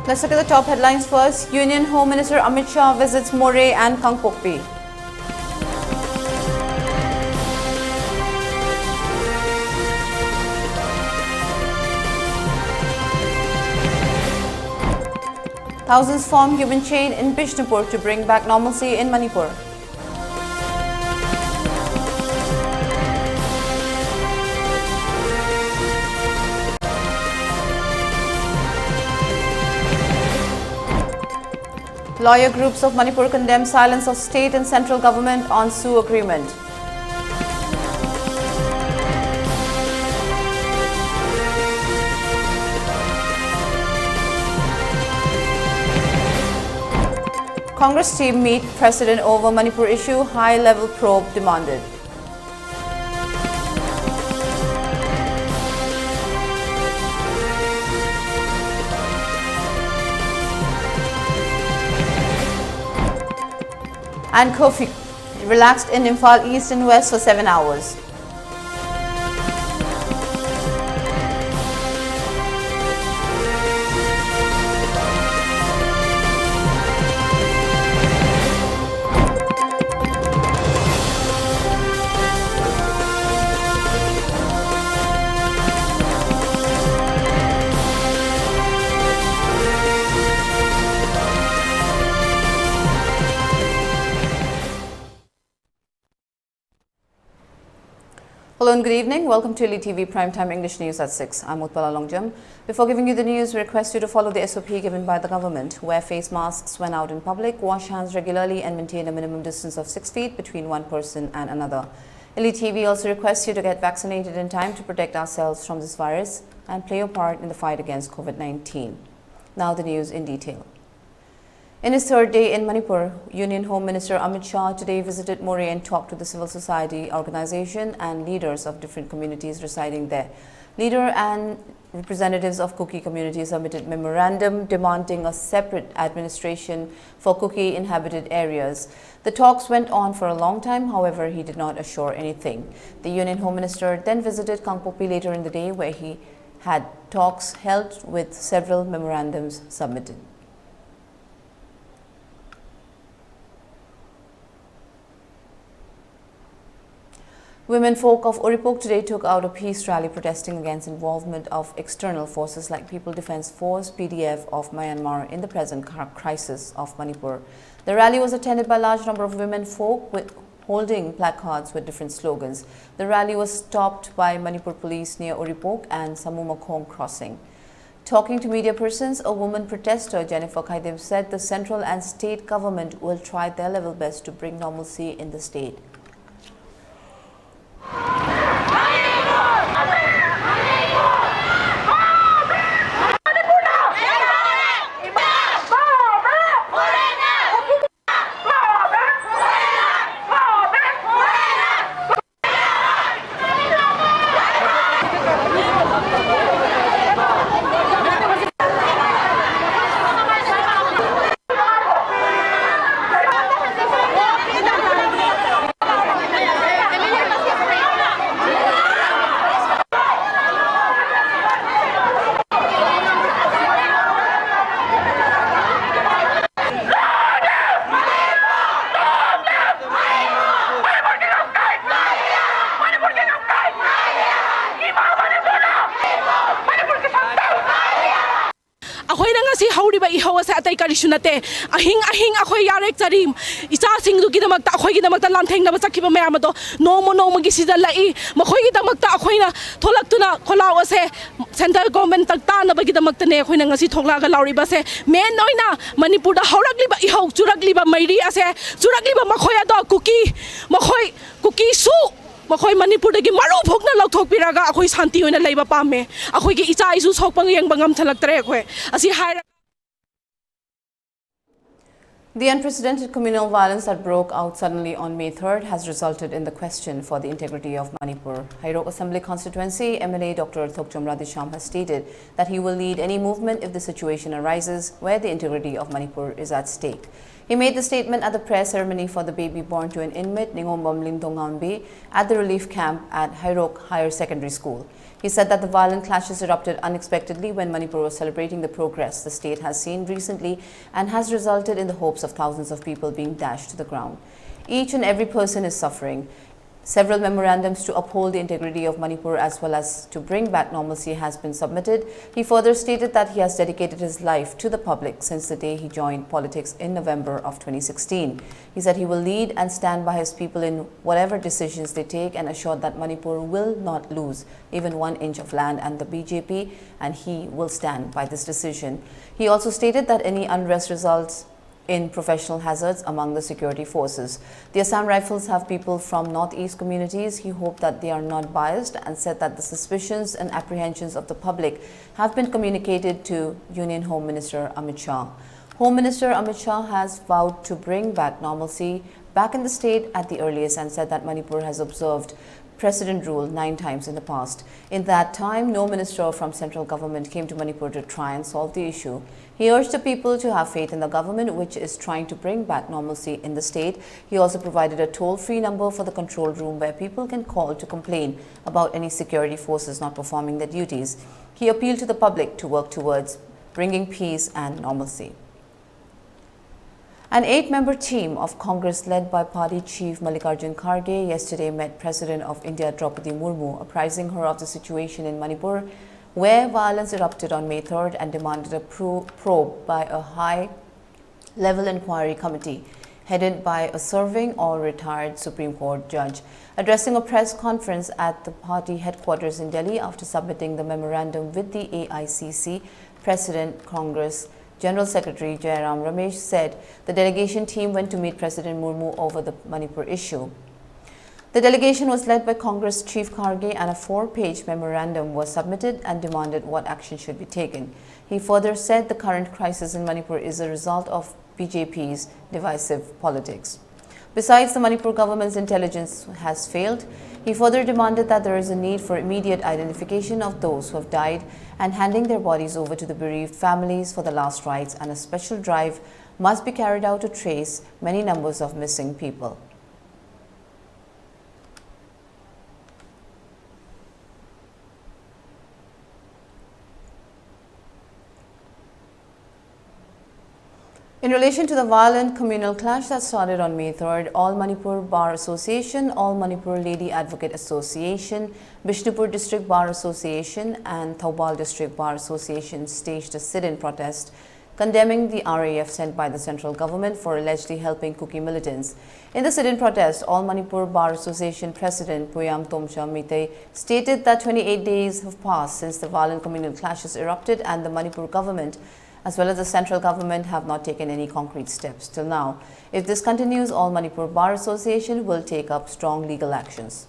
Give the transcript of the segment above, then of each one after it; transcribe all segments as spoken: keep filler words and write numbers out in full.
Let's look at the top headlines first. Union Home Minister Amit Shah visits Moreh and Kangpokpi. Thousands form human chain in Bishnupur to bring back normalcy in Manipur. Lawyer groups of Manipur condemn silence of state and central government on SoO agreement. Congress team meet president over Manipur issue, high-level probe demanded. And curfew relaxed in Imphal East and West for seven hours. Hello and good evening. Welcome to Elite T V Primetime English News at six. I'm Utpala Longjam. Before giving you the news, we request you to follow the S O P given by the government. Wear face masks when out in public, wash hands regularly, and maintain a minimum distance of six feet between one person and another. Elite T V also requests you to get vaccinated in time to protect ourselves from this virus and play your part in the fight against COVID nineteen. Now, the news in detail. In his third day in Manipur, Union Home Minister Amit Shah today visited Moreh and talked to the civil society organization and leaders of different communities residing there. Leader and representatives of Kuki community submitted memorandum demanding a separate administration for Kuki inhabited areas. The talks went on for a long time, however, he did not assure anything. The Union Home Minister then visited Kangpokpi later in the day, where he had talks held with several memorandums submitted. Women folk of Uripok today took out a peace rally protesting against involvement of external forces like People Defense Force, P D F, of Myanmar in the present cri- crisis of Manipur. The rally was attended by a large number of women folk with holding placards with different slogans. The rally was stopped by Manipur police near Uripok and Samumakhong crossing. Talking to media persons, a woman protester, Jennifer Khaidem, said the central and state government will try their level best to bring normalcy in the state. ꯑꯩꯈꯣꯏꯅ ꯉꯁꯤ ꯍꯧꯔꯤꯕ ꯏꯍꯧ ꯑꯁꯦ ꯑꯇꯩ ꯀꯔꯤꯁꯨ ꯅꯠꯇꯦ꯫ ꯑꯍꯤꯡ ꯑꯍꯤꯡ ꯑꯩꯈꯣꯏ ꯌꯥꯔꯦꯛ ꯆꯔꯤ ꯏꯆꯥꯁꯤꯡꯗꯨꯒꯤꯗꯃꯛꯇ, ꯑꯩꯈꯣꯏꯒꯤꯗꯃꯛꯇ ꯂꯥꯟꯊꯦꯡꯅꯕ ꯆꯠꯈꯤꯕ ꯃꯌꯥꯝ ꯑꯗꯣ ꯅꯣꯡꯃ ꯅꯣꯡꯃꯒꯤ ꯁꯤꯖꯜꯂꯛꯏ꯫ ꯃꯈꯣꯏꯒꯤꯗꯃꯛꯇ ꯑꯩꯈꯣꯏꯅ ꯊꯣꯛꯂꯛꯇꯨꯅ ꯈꯣꯜꯂꯥꯎ ꯑꯁꯦ ꯁꯦꯟꯇ꯭ꯔꯦꯜ ꯒꯣꯔꯃꯦꯟꯇ ꯇꯥꯅꯕꯒꯤꯗꯃꯛꯇꯅꯦ ꯑꯩꯈꯣꯏꯅ ꯉꯁꯤ ꯊꯣꯛꯂꯛꯑꯒ ꯂꯥꯎꯔꯤꯕꯁꯦ꯫ ꯃꯦꯟ ꯑꯣꯏꯅ ꯃꯅꯤꯄꯨꯔꯗ ꯍꯧꯔꯛꯂꯤꯕ ꯏꯍꯧ, ꯆꯨꯔꯛꯂꯤꯕ ꯃꯩꯔꯤ ꯑꯁꯦ, ꯆꯨꯔꯛꯂꯤꯕ ꯃꯈꯣꯏ ꯑꯗꯣ ꯀꯨꯀꯤ, ꯃꯈꯣꯏ ꯀꯨꯀꯤꯁꯨ ꯃꯈꯣꯏ ꯃꯅꯤꯄꯨꯔꯗꯒꯤ ꯃꯔꯨ ꯐꯨꯛꯅ ꯂꯧꯊꯣꯛꯄꯤꯔꯒ ꯑꯩꯈꯣꯏ ꯁꯥꯟꯇꯤ ꯑꯣꯏꯅ ꯂꯩꯕ ꯄꯥꯝꯃꯦ꯫ ꯑꯩꯈꯣꯏꯒꯤ ꯏꯆꯥ ꯏꯁꯨ ꯁꯣꯛꯄ ꯌꯦꯡꯕ ꯉꯝꯁꯤꯜꯂꯛꯇ꯭ꯔꯦ ꯑꯩꯈꯣꯏ꯫ ꯑꯁꯤ ꯍꯥꯏꯔꯒ The unprecedented communal violence that broke out suddenly on May third has resulted in the question for the integrity of Manipur. Heirok Assembly Constituency M L A Doctor Thokchom Radheshyam has stated that he will lead any movement if the situation arises where the integrity of Manipur is at stake. He made the statement at the prayer ceremony for the baby born to an inmate, Ningombam Lingdongambi, at the relief camp at Hairok Higher Secondary School. He said that the violent clashes erupted unexpectedly when Manipur was celebrating the progress the state has seen recently and has resulted in the hopes of thousands of people being dashed to the ground. Each and every person is suffering. Several memorandums to uphold the integrity of Manipur as well as to bring back normalcy has been submitted. He further stated that he has dedicated his life to the public since the day he joined politics in November of twenty sixteen. He said he will lead and stand by his people in whatever decisions they take and assured that Manipur will not lose even one inch of land and the B J P, and he will stand by this decision. He also stated that any unrest results in professional hazards among the security forces. The Assam Rifles have people from northeast communities. He hoped that they are not biased and said that the suspicions and apprehensions of the public have been communicated to Union Home Minister Amit Shah. Home Minister Amit Shah has vowed to bring back normalcy back in the state at the earliest and said that Manipur has observed precedent rule nine times in the past. In that time, no minister from central government came to Manipur to try and solve the issue. He urged the people to have faith in the government, which is trying to bring back normalcy in the state. He also provided a toll-free number for the control room where people can call to complain about any security forces not performing their duties. He appealed to the public to work towards bringing peace and normalcy. An eight-member team of Congress led by party chief Mallikarjun Kharge yesterday met President of India Draupadi Murmu, apprising her of the situation in Manipur, where violence erupted on May third, and demanded a pro- probe by a high-level inquiry committee headed by a serving or retired Supreme Court judge. Addressing a press conference at the party headquarters in Delhi after submitting the memorandum with the A I C C, President, Congress General Secretary Jairam Ramesh said the delegation team went to meet President Murmu over the Manipur issue. The delegation was led by Congress Chief Kharge, and a four-page memorandum was submitted and demanded what action should be taken. He further said the current crisis in Manipur is a result of B J P's divisive politics. Besides, the Manipur government's intelligence has failed. He further demanded that there is a need for immediate identification of those who have died and handing their bodies over to the bereaved families for the last rites and a special drive must be carried out to trace many numbers of missing people. In relation to the violent communal clash that started on May third, All Manipur Bar Association, All Manipur Lady Advocate Association, Bishnupur District Bar Association, and Thoubal District Bar Association staged a sit-in protest condemning the R A F sent by the central government for allegedly helping Kuki militants. In the sit-in protest, All Manipur Bar Association President Puyam Tomcha Meitei stated that twenty-eight days have passed since the violent communal clashes erupted and the Manipur government as well as the central government have not taken any concrete steps till now. If this continues, All Manipur Bar Association will take up strong legal actions.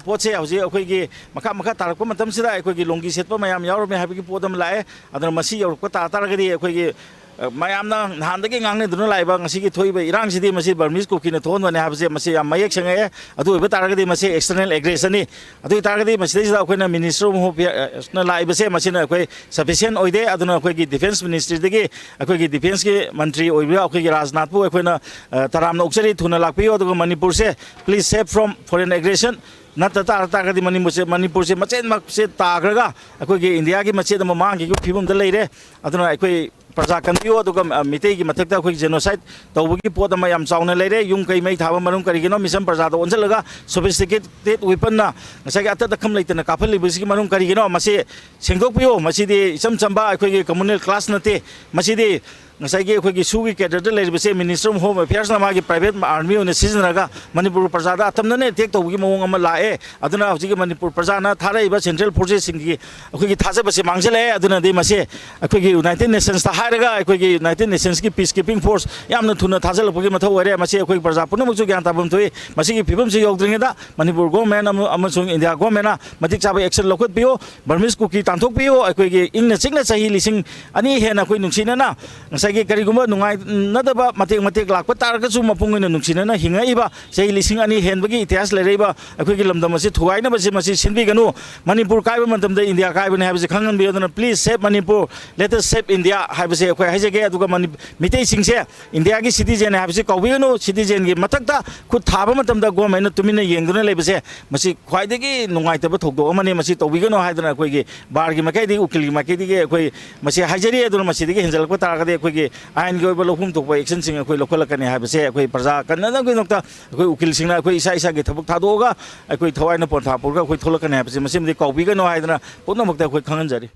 ꯄꯣꯠꯁꯦ ꯍꯧꯖꯤꯛ ꯑꯩꯈꯣꯏꯒꯤ ꯃꯈꯥ ꯃꯈꯥ ꯇꯥꯔꯛꯄ ꯃꯇꯝꯁꯤꯗ ꯑꯩꯈꯣꯏꯒꯤ ꯂꯣꯡꯒꯤ ꯁꯦꯠꯄ ꯃꯌꯥꯝ ꯌꯥꯎꯔꯝꯃꯦ ꯍꯥꯏꯕꯒꯤ ꯄꯣꯠ ꯑꯃ ꯂꯥꯛꯑꯦ꯫ ꯑꯗꯨꯅ ꯃꯁꯤ ꯌꯧꯔꯛꯄ ꯇꯥ ꯇꯥꯔꯒꯗꯤ ꯑꯩꯈꯣꯏꯒꯤ, ꯑ, ꯃꯌꯥꯝꯅ ꯅꯍꯥꯟꯗꯒꯤ ꯉꯥꯡꯅꯗꯨꯅ ꯂꯥꯛꯏꯕ ꯉꯁꯤꯒꯤ ꯊꯣꯛꯏꯕ ꯏꯔꯥꯡꯁꯤꯗꯤ ꯃꯁꯤ ꯕꯔꯃꯤꯁ ꯀꯨꯀꯤꯅ ꯊꯣꯛꯍꯟꯕꯅꯦ ꯍꯥꯏꯕꯁꯦ ꯃꯁꯤ ꯌꯥꯝ ꯃꯌꯦꯛ ꯁꯦꯡꯉꯛꯑꯦ꯫ ꯑꯗꯨ ꯑꯣꯏꯕ ꯇꯥꯔꯒꯗꯤ ꯃꯁꯤ external aggressionꯅꯤ꯫ ꯑꯗꯨ ꯑꯣꯏ ꯇꯥꯔꯒꯗꯤ ꯃꯁꯤꯗꯩꯁꯤꯗ ꯑꯩꯈꯣꯏꯅ Minister of Home Affairsꯅ ꯂꯥꯛꯏꯕꯁꯦ ꯃꯁꯤꯅ ꯑꯩꯈꯣꯏ sufficient ꯑꯣꯏꯗꯦ꯫ ꯑꯗꯨꯅ ꯑꯩꯈꯣꯏꯒꯤ Defence Ministryꯗꯒꯤ ꯑꯩꯈꯣꯏꯒꯤ Defenceꯀꯤ ꯃꯟꯇ꯭ꯔꯤ ꯑꯣꯏꯕ ꯑꯩꯈꯣꯏꯒꯤ ꯔꯥꯖꯅꯥꯊꯄꯨ ꯑꯩꯈꯣꯏꯅ, ꯑ, ꯇꯔꯥꯝꯅ ꯑꯣꯛꯆꯔꯤ꯫ ꯊꯨꯅ ꯂꯥꯛꯄꯤꯌꯨ꯫ ꯑꯗꯨꯒ ꯃꯅꯤꯄꯨꯔꯁꯦ please save from foreign aggression꯫ ꯅꯠꯇ ꯇꯥꯔ ꯇꯥꯔꯒꯗꯤ ꯃꯅꯤꯄꯨꯔꯁꯦ, ꯃꯅꯤꯄꯨꯔꯁꯦ ꯃꯆꯦꯠ ꯃꯆꯦꯠ ꯇꯥꯈ꯭ꯔꯒ ꯑꯩꯈꯣꯏꯒꯤ ꯏꯟꯗꯤꯌꯥꯒꯤ ꯃꯆꯦꯠ ꯑꯃ ꯃꯥꯡꯈꯤꯕꯒꯤ ꯐꯤꯕꯝꯗ ꯂꯩꯔꯦ꯫ ꯑꯗꯨꯅ ꯑꯩꯈꯣꯏ ꯄ꯭ꯔꯖꯥ ꯀꯟꯕꯤꯌꯨ꯫ ꯑꯗꯨꯒ, ꯑ, ꯃꯤꯇꯩꯒꯤ ꯃꯊꯛꯇ ꯑꯩꯈꯣꯏꯒꯤ genocide ꯇꯧꯕꯒꯤ ꯄꯣꯠ ꯑꯃ ꯌꯥꯝ ꯆꯥꯎꯅ ꯂꯩꯔꯦ꯫ ꯌꯨꯝ ꯀꯩ ꯃꯩ ꯊꯥꯕ ꯃꯔꯝ ꯀꯔꯤꯒꯤꯅꯣ? ꯃꯤꯆꯝ ꯄ꯭ꯔꯖꯥꯗ ꯑꯣꯟꯁꯤꯜꯂꯒ sophisticated weaponꯅ ꯉꯁꯥꯏꯒꯤ ꯑꯇꯠ ꯑꯈꯝ ꯂꯩꯇꯅ ꯀꯥꯞꯍꯜꯂꯤꯕꯁꯤꯒꯤ ꯃꯔꯝ ꯀꯔꯤꯒꯤꯅꯣ? ꯃꯁꯤ ꯁꯦꯡꯗꯣꯛꯄꯤꯌꯨ꯫ ꯃꯁꯤꯗꯤ ꯏꯆꯝ ꯆꯝꯕ ꯑꯩꯈꯣꯏꯒꯤ communal clash ꯅꯠꯇꯦ꯫ ꯃꯁꯤꯗꯤ ꯉꯁꯥꯏꯒꯤ ꯑꯩꯈꯣꯏꯒꯤ ꯁꯨꯒꯤ caderꯗ ꯂꯩꯔꯤꯕꯁꯦ Minister of Home Affairsꯅ ꯃꯥꯒꯤ private army ꯑꯣꯏꯅ ꯁꯤꯖꯤꯟꯅꯔꯒ ꯃꯅꯤꯄꯨꯔ ꯄ꯭ꯔꯖꯥꯗ ꯑꯇꯝꯅꯅ attack ꯇꯧꯕꯒꯤ ꯃꯑꯣꯡ ꯑꯃ ꯂꯥꯛꯑꯦ꯫ ꯑꯗꯨꯅ ꯍꯧꯖꯤꯛꯀꯤ ꯃꯅꯤꯄꯨꯔ ꯄ꯭ꯔꯖꯥꯅ ꯊꯥꯔꯛꯏꯕ central forcesꯁꯤꯡꯒꯤ ꯑꯩꯈꯣꯏꯒꯤ ꯊꯥꯖꯕꯁꯦ ꯃꯥꯡꯁꯤꯜꯂꯛꯑꯦ꯫ ꯑꯗꯨꯅꯗꯤ ꯃꯁꯤ ꯑꯩꯈꯣꯏꯒꯤ United Nationsꯇ ꯍꯥꯏꯔꯒ ꯑꯩꯈꯣꯏꯒꯤ United Nationsꯀꯤ peacekeeping force ꯌꯥꯝꯅ ꯊꯨꯅ ꯊꯥꯖꯤꯜꯂꯛꯄꯒꯤ ꯃꯊꯧ ꯑꯣꯏꯔꯦ꯫ ꯃꯁꯤ ꯑꯩꯈꯣꯏ ꯄ꯭ꯔꯖꯥ ꯄꯨꯝꯅꯃꯛꯁꯨ ꯒ꯭ꯌꯥꯟ ꯇꯥꯐꯝ ꯊꯣꯛꯏ꯫ ꯃꯁꯤꯒꯤ ꯐꯤꯕꯝꯁꯤ ꯌꯧꯗ꯭ꯔꯤꯉꯩꯗ ꯃꯅꯤꯄꯨꯔ government ꯑꯃ-, ꯑꯃꯁꯨꯡ ꯏꯟꯗꯤꯌꯥ governmentꯅ ꯃꯇꯤꯛ ꯆꯥꯕ action ꯂꯧꯈꯠꯄꯤꯌꯨ꯫ ꯕꯔꯃꯤꯁ ꯀꯨꯀꯤ ꯇꯥꯟꯊꯣꯛꯄꯤꯌꯨ꯫ ꯑꯩꯈꯣꯏꯒꯤ ꯏꯪꯅ ꯆꯤꯛꯅ ꯆꯍꯤ ꯂꯤꯁꯤꯡ ꯑꯅꯤ ꯍꯦꯟꯅ ꯑꯩꯈꯣꯏ ꯅꯨꯡꯁꯤꯅꯅ ꯉꯁꯥꯏ ꯑꯩꯒꯤ ꯀꯔꯤꯒꯨꯝꯕ ꯅꯨꯡꯉꯥꯏꯅꯗꯕ ꯃꯇꯦꯛ ꯃꯇꯦꯛ ꯂꯥꯛꯄ ꯇꯥꯔꯒꯁꯨ, ꯃꯄꯨꯡ ꯑꯣꯏꯅ ꯅꯨꯡꯁꯤꯅꯅ ꯍꯤꯡꯉꯛꯏꯕ ꯆꯍꯤ ꯂꯤꯁꯤꯡ ꯑꯅꯤ ꯍꯦꯟꯕꯒꯤ ꯏꯇꯤꯍꯥꯁ ꯂꯩꯔꯛꯏꯕ ꯑꯩꯈꯣꯏꯒꯤ ꯂꯝꯗꯝ ꯑꯁꯤ ꯊꯨꯒꯥꯏꯅꯕꯁꯦ ꯃꯁꯤ ꯁꯤꯟꯕꯤꯒꯅꯨ꯫ ꯃꯅꯤꯄꯨꯔ ꯀꯥꯏꯕ ꯃꯇꯝꯗ ꯏꯟꯗꯤꯌꯥ ꯀꯥꯏꯕꯅꯤ ꯍꯥꯏꯕꯁꯦ ꯈꯪꯍꯟꯕꯤꯌꯨ꯫ ꯑꯗꯨꯅ please save Manipur, let us save India ꯍꯥꯏꯕꯁꯦ ꯑꯩꯈꯣꯏ ꯍꯥꯏꯖꯒꯦ꯫ ꯑꯗꯨꯒ ꯃꯅꯤ-, ꯃꯤꯇꯩꯁꯤꯡꯁꯦ ꯏꯟꯗꯤꯌꯥꯒꯤ citizen ꯍꯥꯏꯕꯁꯤ ꯀꯥꯎꯕꯤꯒꯅꯨ꯫ Citizenꯒꯤ ꯃꯊꯛꯇ ꯈꯨꯠ ꯊꯥꯕ ꯃꯇꯝꯗ governmentꯅ ꯇꯨꯃꯤꯟꯅ ꯌꯦꯡꯗꯨꯅ ꯂꯩꯕꯁꯦ, ꯃꯁꯤ ꯈ꯭ꯋꯥꯏꯗꯒꯤ ꯅꯨꯡꯉꯥꯏꯇꯕ ꯊꯧꯗꯣꯛ ꯑꯃꯅꯤ꯫ ꯃꯁꯤ ꯇꯧꯕꯤꯒꯅꯨ ꯍꯥꯏꯗꯅ ꯑꯩꯈꯣꯏꯒꯤ barꯒꯤ ꯃꯥꯏꯀꯩꯗꯒꯤ, ꯎꯀꯤꯜꯒꯤ ꯃꯥꯏꯀꯩꯗꯒꯤ ꯑꯩꯈꯣꯏ ꯃꯁꯤ ꯍꯥꯏꯖꯔꯤ꯫ ꯑꯗꯨꯅ ꯃꯁꯤꯗꯒꯤ ꯍꯦꯟꯖꯜꯂꯛꯄ ꯇꯥꯔꯒꯗꯤ ꯑꯩꯈꯣꯏꯒꯤ ꯑꯥꯏꯟꯒꯤ ꯑꯣꯏꯕ ꯂꯧꯐꯝ ꯊꯣꯛꯄ actionꯁꯤꯡ ꯑꯩꯈꯣꯏ ꯂꯧꯈꯠꯂꯛꯀꯅꯤ ꯍꯥꯏꯕꯁꯦ ꯑꯩꯈꯣꯏ ꯄ꯭ꯔꯖꯥ ꯀꯟꯅꯅꯕꯒꯤꯗꯃꯛꯇ ꯑꯩꯈꯣꯏ ꯎꯀꯤꯜꯁꯤꯡꯅ ꯑꯩꯈꯣꯏ ꯏꯁꯥ ꯏꯁꯥꯒꯤ ꯊꯕꯛ ꯊꯥꯗꯣꯛꯑꯒ ꯑꯩꯈꯣꯏ ꯊꯋꯥꯏꯅ ꯄꯣꯟꯊꯥ ꯄꯨꯔꯒ ꯑꯩꯈꯣꯏ ꯊꯣꯛꯂꯛꯀꯅꯤ ꯍꯥꯏꯕꯁꯦ ꯃꯁꯤꯃꯗꯤ ꯀꯥꯎꯕꯤꯒꯅꯨ ꯍꯥꯏꯗꯅ ꯄꯨꯝꯅꯃꯛꯇ ꯑꯩꯈꯣꯏ ꯈꯪꯍꯟꯖꯔꯤ꯫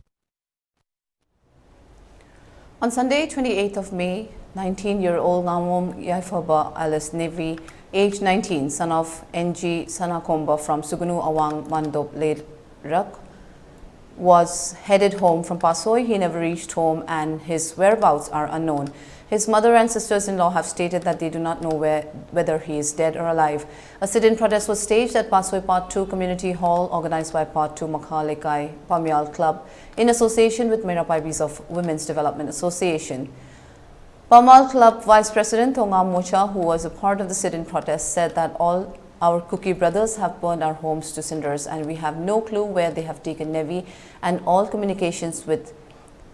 On Sunday, twenty-eighth of May, nineteen-year-old Ngamom Yaifaba alias Nevi, age nineteen, son of N G Sanakomba from Sugnu Awang Mandop Lerak, was headed home from Pasoi. He never reached home and his whereabouts are unknown. His mother and sisters-in-law have stated that they do not know where, whether he is dead or alive. A sit-in protest was staged at Pasoi Part two Community Hall, organized by Part two Makha Lekai Pamyal Club, in association with Meira Paibis of Women's Development Association. Pamal Club Vice President Thongam Mocha, who was a part of the sit-in protest, said that all our Kuki brothers have burned our homes to cinders and we have no clue where they have taken Nevi, and all communications with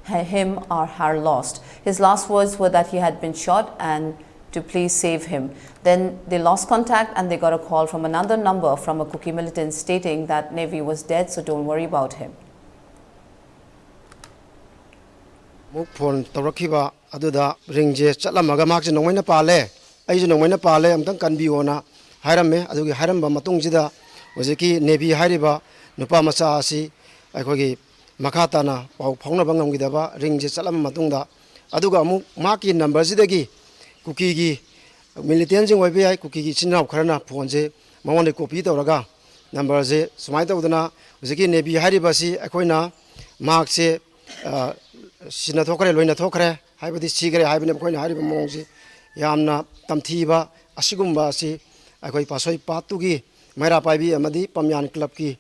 him are, are lost. His last words were that he had been shot and to please save him. Then they lost contact and they got a call from another number from a Kuki militant stating that Nevi was dead, so don't worry about him. ꯑꯃꯨꯛ phone ꯇꯧꯔꯛꯈꯤꯕ ꯑꯗꯨꯗ ringꯁꯦ ꯆꯠꯂꯝꯃꯒ ꯃꯍꯥꯛꯁꯦ ꯅꯣꯡꯃꯩꯅ ꯄꯥꯜꯂꯦ, ꯑꯩꯁꯨ ꯅꯣꯡꯃꯩꯅ ꯄꯥꯜꯂꯦ, ꯑꯝꯇꯪ ꯀꯟꯕꯤꯌꯣꯅ ꯍꯥꯏꯔꯝꯃꯦ꯫ ꯑꯗꯨꯒꯤ ꯍꯥꯏꯔꯝꯕ ꯃꯇꯨꯡꯁꯤꯗ ꯍꯧꯖꯤꯛꯀꯤ ꯅꯦꯕꯤ ꯍꯥꯏꯔꯤꯕ ꯅꯨꯄꯥ ꯃꯆꯥ ꯑꯁꯤ ꯑꯩꯈꯣꯏꯒꯤ ꯃꯈꯥ ꯇꯥꯅ ꯄꯥꯎ ꯐꯥꯎꯅꯕ ꯉꯝꯈꯤꯗꯕ, ringꯁꯦ ꯆꯠꯂꯝꯕ ꯃꯇꯨꯡꯗ, ꯑꯗꯨꯒ ꯑꯃꯨꯛ ꯃꯍꯥꯛꯀꯤ numberꯁꯤꯗꯒꯤ ꯀꯨꯀꯤꯒꯤ militantꯁꯤꯡ ꯑꯣꯏꯕ ꯌꯥꯏ, ꯀꯨꯀꯤꯒꯤ ꯏꯆꯤꯟ ꯏꯅꯥꯎ ꯈꯔꯅ phoneꯁꯦ ꯃꯉꯣꯟꯗ copy ꯇꯧꯔꯒ numberꯁꯦ ꯁꯨꯃꯥꯏꯅ ꯇꯧꯗꯅ ꯍꯧꯖꯤꯛꯀꯤ ꯅꯦꯕꯤ ꯍꯥꯏꯔꯤꯕ ꯑꯁꯤ ꯑꯩꯈꯣꯏꯅ ꯃꯍꯥꯛꯁꯦ, ꯑ, ꯁꯤꯅ ꯊꯣꯛꯈ꯭ꯔꯦ, ꯂꯣꯏꯅ ꯊꯣꯛꯈ꯭ꯔꯦ, ꯍꯥꯏꯕꯗꯤ ꯁꯤꯈ꯭ꯔꯦ ꯍꯥꯏꯕꯅꯤ꯫ ꯃꯈꯣꯏꯅ ꯍꯥꯏꯔꯤꯕ ꯃꯑꯣꯡꯁꯤ ꯌꯥꯝꯅ ꯇꯝꯊꯤꯕ ꯑꯁꯤꯒꯨꯝꯕ ꯑꯁꯤ ꯑꯩꯈꯣꯏ ꯄꯥꯠꯁꯣꯏ Part twoꯒꯤ ꯃꯩꯔꯥ ꯄꯥꯏꯕꯤ ꯑꯃꯗꯤ ꯄꯥꯝꯌꯥꯟ clubꯀꯤ,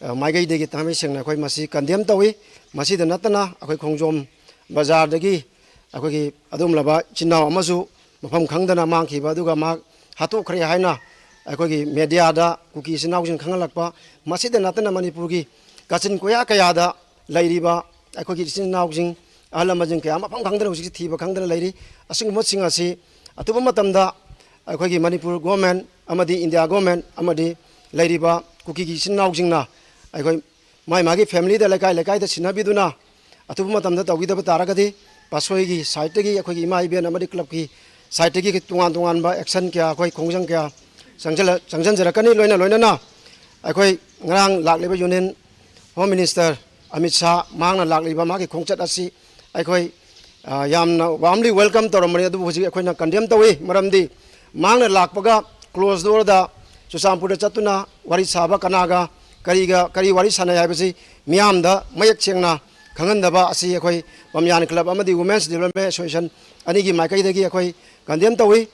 ꯑ, ꯃꯥꯏꯀꯩꯗꯒꯤ ꯊꯥꯡꯃꯩ ꯁꯦꯡꯅ ꯑꯩꯈꯣꯏ ꯃꯁꯤ condemn ꯇꯧꯏ꯫ ꯃꯁꯤꯗ ꯅꯠꯇꯅ ꯑꯩꯈꯣꯏ ꯈꯣꯡꯖꯣꯝ ꯕꯖꯥꯔꯗꯒꯤ ꯑꯩꯈꯣꯏꯒꯤ ꯑꯗꯨꯒꯨꯝꯂꯕ ꯏꯆꯤꯟ ꯏꯅꯥꯎ ꯑꯃꯁꯨ ꯃꯐꯝ ꯈꯪꯗꯅ ꯃꯥꯡꯈꯤꯕ, ꯑꯗꯨꯒ ꯃꯍꯥꯛ ꯍꯥꯠꯇꯣꯛꯈ꯭ꯔꯦ ꯍꯥꯏꯅ ꯑꯩꯈꯣꯏꯒꯤ ꯃꯦꯗꯤꯌꯥꯗ ꯀꯨꯀꯤ ꯏꯆꯤꯟ ꯏꯅꯥꯎꯁꯤꯡ ꯈꯪꯍꯜꯂꯛꯄ, ꯃꯁꯤꯗ ꯅꯠꯇꯅ ꯃꯅꯤꯄꯨꯔꯒꯤ ꯀꯥꯆꯤꯟ ꯀꯣꯌꯥ ꯀꯌꯥꯗ ꯂꯩꯔꯤꯕ ꯑꯩꯈꯣꯏꯒꯤ ꯏꯆꯤꯟ ꯏꯅꯥꯎꯁꯤꯡ, ꯑꯍꯜ ꯂꯃꯟꯁꯤꯡ ꯀꯌꯥ ꯃꯐꯝ ꯈꯪꯗꯅ ꯍꯧꯖꯤꯛꯁꯤ ꯊꯤꯕ ꯈꯪꯗꯅ ꯂꯩꯔꯤ꯫ ꯑꯁꯤꯒꯨꯝꯕꯁꯤꯡ ꯑꯁꯤ ꯑꯊꯨꯕ ꯃꯇꯝꯗ ꯑꯩꯈꯣꯏꯒꯤ ꯃꯅꯤꯄꯨꯔ ꯒꯣꯔꯃꯦꯟ ꯑꯃꯗꯤ ꯏꯟꯗꯤꯌꯥ ꯒꯣꯔꯃꯦꯟ ꯑꯃꯗꯤ ꯂꯩꯔꯤꯕ ꯀꯨꯀꯤꯒꯤ ꯏꯆꯤꯟ ꯏꯅꯥꯎꯁꯤꯡꯅ ꯑꯩꯈꯣꯏ ꯃꯥꯏ ꯃꯥꯒꯤ ꯐꯦꯃꯤꯂꯤꯗ, ꯂꯩꯀꯥꯏ ꯂꯩꯀꯥꯏꯗ ꯁꯤꯟꯅꯕꯤꯗꯨꯅ ꯑꯊꯨꯕ ꯃꯇꯝꯗ ꯇꯧꯕꯤꯗꯕ ꯇꯥꯔꯒꯗꯤ ꯄꯥꯠꯁꯣꯏꯒꯤ ꯁꯥꯏꯠꯇꯒꯤ, ꯑꯩꯈꯣꯏꯒꯤ ꯏꯃꯥ ꯏꯕꯦꯟ ꯑꯃꯗꯤ ꯀ꯭ꯂꯕꯀꯤ ꯁꯥꯏꯠꯇꯒꯤ ꯇꯣꯉꯥꯟ ꯇꯣꯉꯥꯟꯕ ꯑꯦꯛꯁꯟ ꯀꯌꯥ, ꯑꯩꯈꯣꯏ ꯈꯣꯡꯖꯪ ꯀꯌꯥ ꯆꯪꯁꯤꯜꯂ-, ꯆꯪꯁꯤꯟꯖꯔꯛꯀꯅꯤ꯫ ꯂꯣꯏꯅ ꯂꯣꯏꯅꯅ ꯑꯩꯈꯣꯏ ꯉꯔꯥꯡ ꯂꯥꯛꯂꯤꯕ union home minister Amit Shah, ꯃꯍꯥꯛꯅ ꯂꯥꯛꯂꯤꯕ ꯃꯥꯒꯤ ꯈꯣꯡꯆꯠ ꯑꯁꯤ ꯑꯩꯈꯣꯏ, ꯑ, ꯌꯥꯝꯅ ꯋꯥꯔꯝꯂꯤ ꯋꯦꯜꯀꯝ ꯇꯧꯔꯝꯕꯅꯤ꯫ ꯑꯗꯨꯕꯨ ꯍꯧꯖꯤꯛ ꯑꯩꯈꯣꯏꯅ ꯀꯟꯗꯦꯝ ꯇꯧꯏ꯫ ꯃꯔꯝꯗꯤ ꯃꯍꯥꯛꯅ ꯂꯥꯛꯄꯒ ꯀ꯭ꯂꯣꯖ ꯗꯣꯔꯗ ꯆꯨꯔꯆꯥꯟꯄꯨꯔꯗ ꯆꯠꯇꯨꯅ ꯋꯥꯔꯤ ꯁꯥꯕ, ꯀꯅꯥꯒ ꯀꯔꯤꯒ ꯀꯔꯤ ꯋꯥꯔꯤ ꯁꯥꯟꯅꯩ ꯍꯥꯏꯕꯁꯤ ꯃꯤꯌꯥꯝꯗ ꯃꯌꯦꯛ ꯁꯦꯡꯅ ꯈꯪꯍꯟꯗꯕ ꯑꯁꯤ ꯑꯩꯈꯣꯏ ꯕꯝꯌꯥꯟ ꯀ꯭ꯂꯕ ꯑꯃꯗꯤ ꯋꯨꯃꯦꯟꯁ ꯗꯤꯕ꯭ꯂꯞꯃꯦꯟ ꯑꯦꯁꯣꯁꯤꯌꯦꯁꯟ ꯑꯅꯤꯒꯤ ꯃꯥꯏꯀꯩꯗꯒꯤ ꯑꯩꯈꯣꯏ ꯀꯟꯗꯦꯝ ꯇꯧꯏ꯫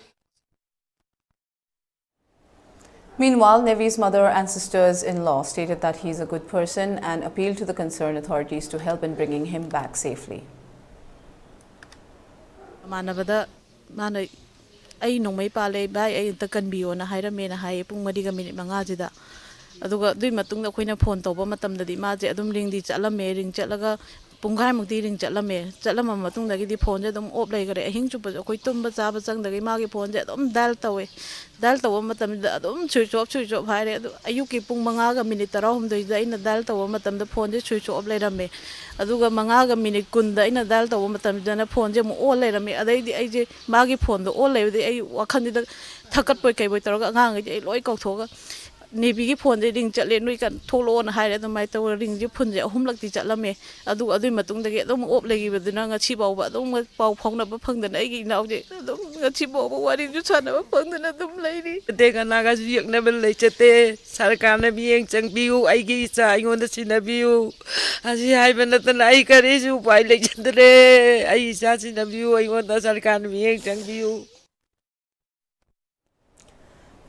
Meanwhile, Nevi's mother and sisters-in-law stated that he is a good person and appealed to the concerned authorities to help in bringing him back safely. ꯃꯃꯥꯟꯅꯕꯗ ꯃꯥꯅ ꯑꯩ ꯅꯣꯡꯃꯩ ꯄꯥꯜꯂꯦ ꯚꯥꯏ, ꯑꯩ ꯑꯝꯇ ꯀꯟꯕꯤꯌꯣꯅ ꯍꯥꯏꯔꯝꯃꯦꯅ ꯍꯥꯏꯌꯦ, ꯄꯨꯡ ꯃꯔꯤꯒ ꯃꯤꯅꯤꯠ ꯃꯉꯥꯁꯤꯗ꯫ ꯑꯗꯨꯒ ꯑꯗꯨꯒꯤ ꯃꯇꯨꯡꯗ ꯑꯩꯈꯣꯏꯅ ꯐꯣꯟ ꯇꯧꯕ ꯃꯇꯝꯗꯗꯤ ꯃꯥꯁꯦ ꯑꯗꯨꯝ ꯔꯤꯡꯗꯤ ꯆꯠꯂꯝꯃꯦ꯫ ꯔꯤꯡ ꯆꯠꯂꯒ ꯄꯨꯡꯈꯥꯏꯃꯨꯛꯇꯤ ꯔꯤꯡ ꯆꯠꯂꯝꯃꯦ꯫ ꯆꯠꯂꯝꯃ ꯃꯇꯨꯡꯗꯒꯤꯗꯤ ꯐꯣꯟꯁꯦ ꯑꯗꯨꯝ ꯑꯣꯞ ꯂꯩꯈꯔꯦ꯫ ꯑꯍꯤꯡ ꯆꯨꯞꯄꯁꯨ ꯑꯩꯈꯣꯏ ꯇꯨꯝꯕ ꯆꯥꯕ ꯆꯪꯗꯒꯩ ꯃꯥꯒꯤ ꯐꯣꯟꯁꯦ ꯑꯗꯨꯝ ꯗꯥꯏꯜ ꯇꯧꯋꯦ꯫ ꯗꯥꯏꯜ ꯇꯧꯕ ꯃꯇꯝꯁꯤꯗ ꯑꯗꯨꯝ ꯁ꯭ꯋꯤꯆ ꯑꯣꯐ, ꯁ꯭ꯋꯤꯆ ꯑꯣꯐ ꯍꯥꯏꯔꯦ꯫ ꯑꯗꯨ ꯑꯌꯨꯛꯀꯤ ꯄꯨꯡ ꯃꯉꯥꯒ ꯃꯤꯅꯤꯠ ꯇꯔꯥꯍꯨꯝꯗꯣꯏꯁꯤꯗ ꯑꯩꯅ ꯗꯥꯏꯜ ꯇꯧꯕ ꯃꯇꯝꯗ ꯐꯣꯟꯁꯦ ꯁ꯭ꯋꯤꯆ ꯑꯣꯐ ꯂꯩꯔꯝꯃꯦ꯫ ꯑꯗꯨꯒ ꯃꯉꯥꯒ ꯃꯤꯅꯤꯠ ꯀꯨꯟꯗ ꯑꯩꯅ ꯗꯥꯏꯜ ꯇꯧꯕ ꯃꯇꯝꯁꯤꯗꯅ ꯐꯣꯟꯁꯦ ꯑꯃꯨꯛ ꯑꯣꯟ ꯂꯩꯔꯝꯃꯦ꯫ ꯑꯗꯩꯗꯤ ꯑꯩꯁꯦ ꯃꯥꯒꯤ ꯐꯣꯟꯗꯣ ꯑꯣꯟ ꯂꯩꯕꯗꯒꯤ ꯑꯩ ꯋꯥꯈꯜꯁꯤꯗ ꯊꯛꯀꯠꯄꯣꯏ ꯀꯩꯕꯣꯏ ꯇꯧꯔꯒ ꯑꯉꯥꯡꯈꯩꯗꯤ ꯑꯩ ꯂꯣꯏ ꯀꯧꯊꯣꯛꯑꯒ, "ꯅꯦꯕꯤꯒꯤ ꯐꯣꯟꯁꯦ ꯔꯤꯡ ꯆꯠꯂꯦ, ꯅꯣꯏ ꯀꯟ-, ꯊꯣꯛꯂꯛꯑꯣꯅ" ꯍꯥꯏꯔꯦ꯫ ꯑꯗꯨꯃꯥꯏꯅ ꯇꯧꯔꯒ ꯔꯤꯡꯁꯦ ꯐꯨꯟꯁꯦ ꯑꯍꯨꯝꯂꯛꯇꯤ ꯆꯠꯂꯝꯃꯦ꯫ ꯑꯗꯨꯒ ꯑꯗꯨꯒꯤ ꯃꯇꯨꯡꯗꯒꯤ ꯑꯗꯨꯝ ꯑꯣꯞ ꯂꯩꯈꯤꯕꯗꯨꯅ ꯉꯁꯤ ꯐꯥꯎꯕ ꯑꯗꯨꯝ ꯄꯥꯎ ꯐꯥꯎꯅꯕ ꯐꯪꯗꯅ ꯑꯩꯒꯤ ꯏꯅꯥꯎꯁꯦ ꯑꯗꯨꯝ ꯉꯁꯤ ꯐꯥꯎꯕ ꯋꯥꯔꯤꯁꯨ ꯁꯥꯟꯅꯕ ꯐꯪꯗꯅ ꯑꯗꯨꯝ ꯂꯩꯔꯤ꯫ ꯑꯇꯩ ꯀꯅꯥꯒꯁꯨ ꯌꯦꯛꯅꯕ ꯂꯩꯖꯗꯦ꯫ ꯁꯔꯀꯥꯔꯅ ꯃꯤꯠꯌꯦꯡ ꯆꯪꯕꯤꯌꯨ, ꯑꯩꯒꯤ ꯏꯆꯥ ꯑꯩꯉꯣꯟꯗ ꯁꯤꯟꯅꯕꯤꯌꯨ꯫ ꯑꯁꯤ ꯍꯥꯏꯕ ꯅꯠꯇꯅ ꯑꯩ ꯀꯔꯤꯁꯨ ꯎꯄꯥꯏ ꯂꯩꯖꯗ꯭ꯔꯦ꯫ ꯑꯩ ꯏꯆꯥ ꯁꯤꯟꯅꯕꯤꯌꯨ, ꯑꯩꯉꯣꯟꯗ ꯁꯔꯀꯥꯔꯅ ꯃꯤꯠꯌꯦꯡ ꯆꯪꯕꯤꯌꯨ꯫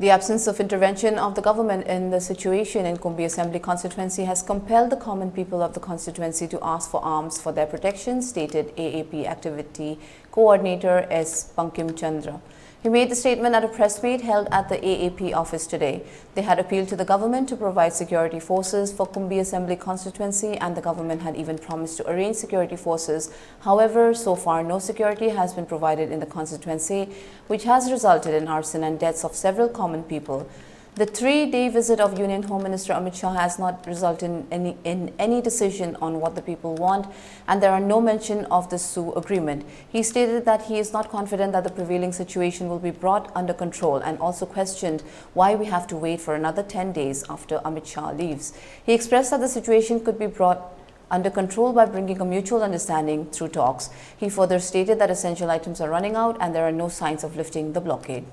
The absence of intervention of the government in the situation in Kumbi Assembly Constituency has compelled the common people of the constituency to ask for arms for their protection, stated A A P activity coordinator S Bankim Chandra. He made the statement at a press meet held at the A A P office today. They had appealed to the government to provide security forces for Kumbi Assembly Constituency, and the government had even promised to arrange security forces. However, so far no security has been provided in the constituency, which has resulted in arson and deaths of several common people. The three-day visit of Union Home Minister Amit Shah has not resulted in any, in any decision on what the people want, and there are no mention of the SoO agreement. He stated that he is not confident that the prevailing situation will be brought under control, and also questioned why we have to wait for another ten days after Amit Shah leaves. He expressed that the situation could be brought under control by bringing a mutual understanding through talks. He further stated that essential items are running out and there are no signs of lifting the blockade.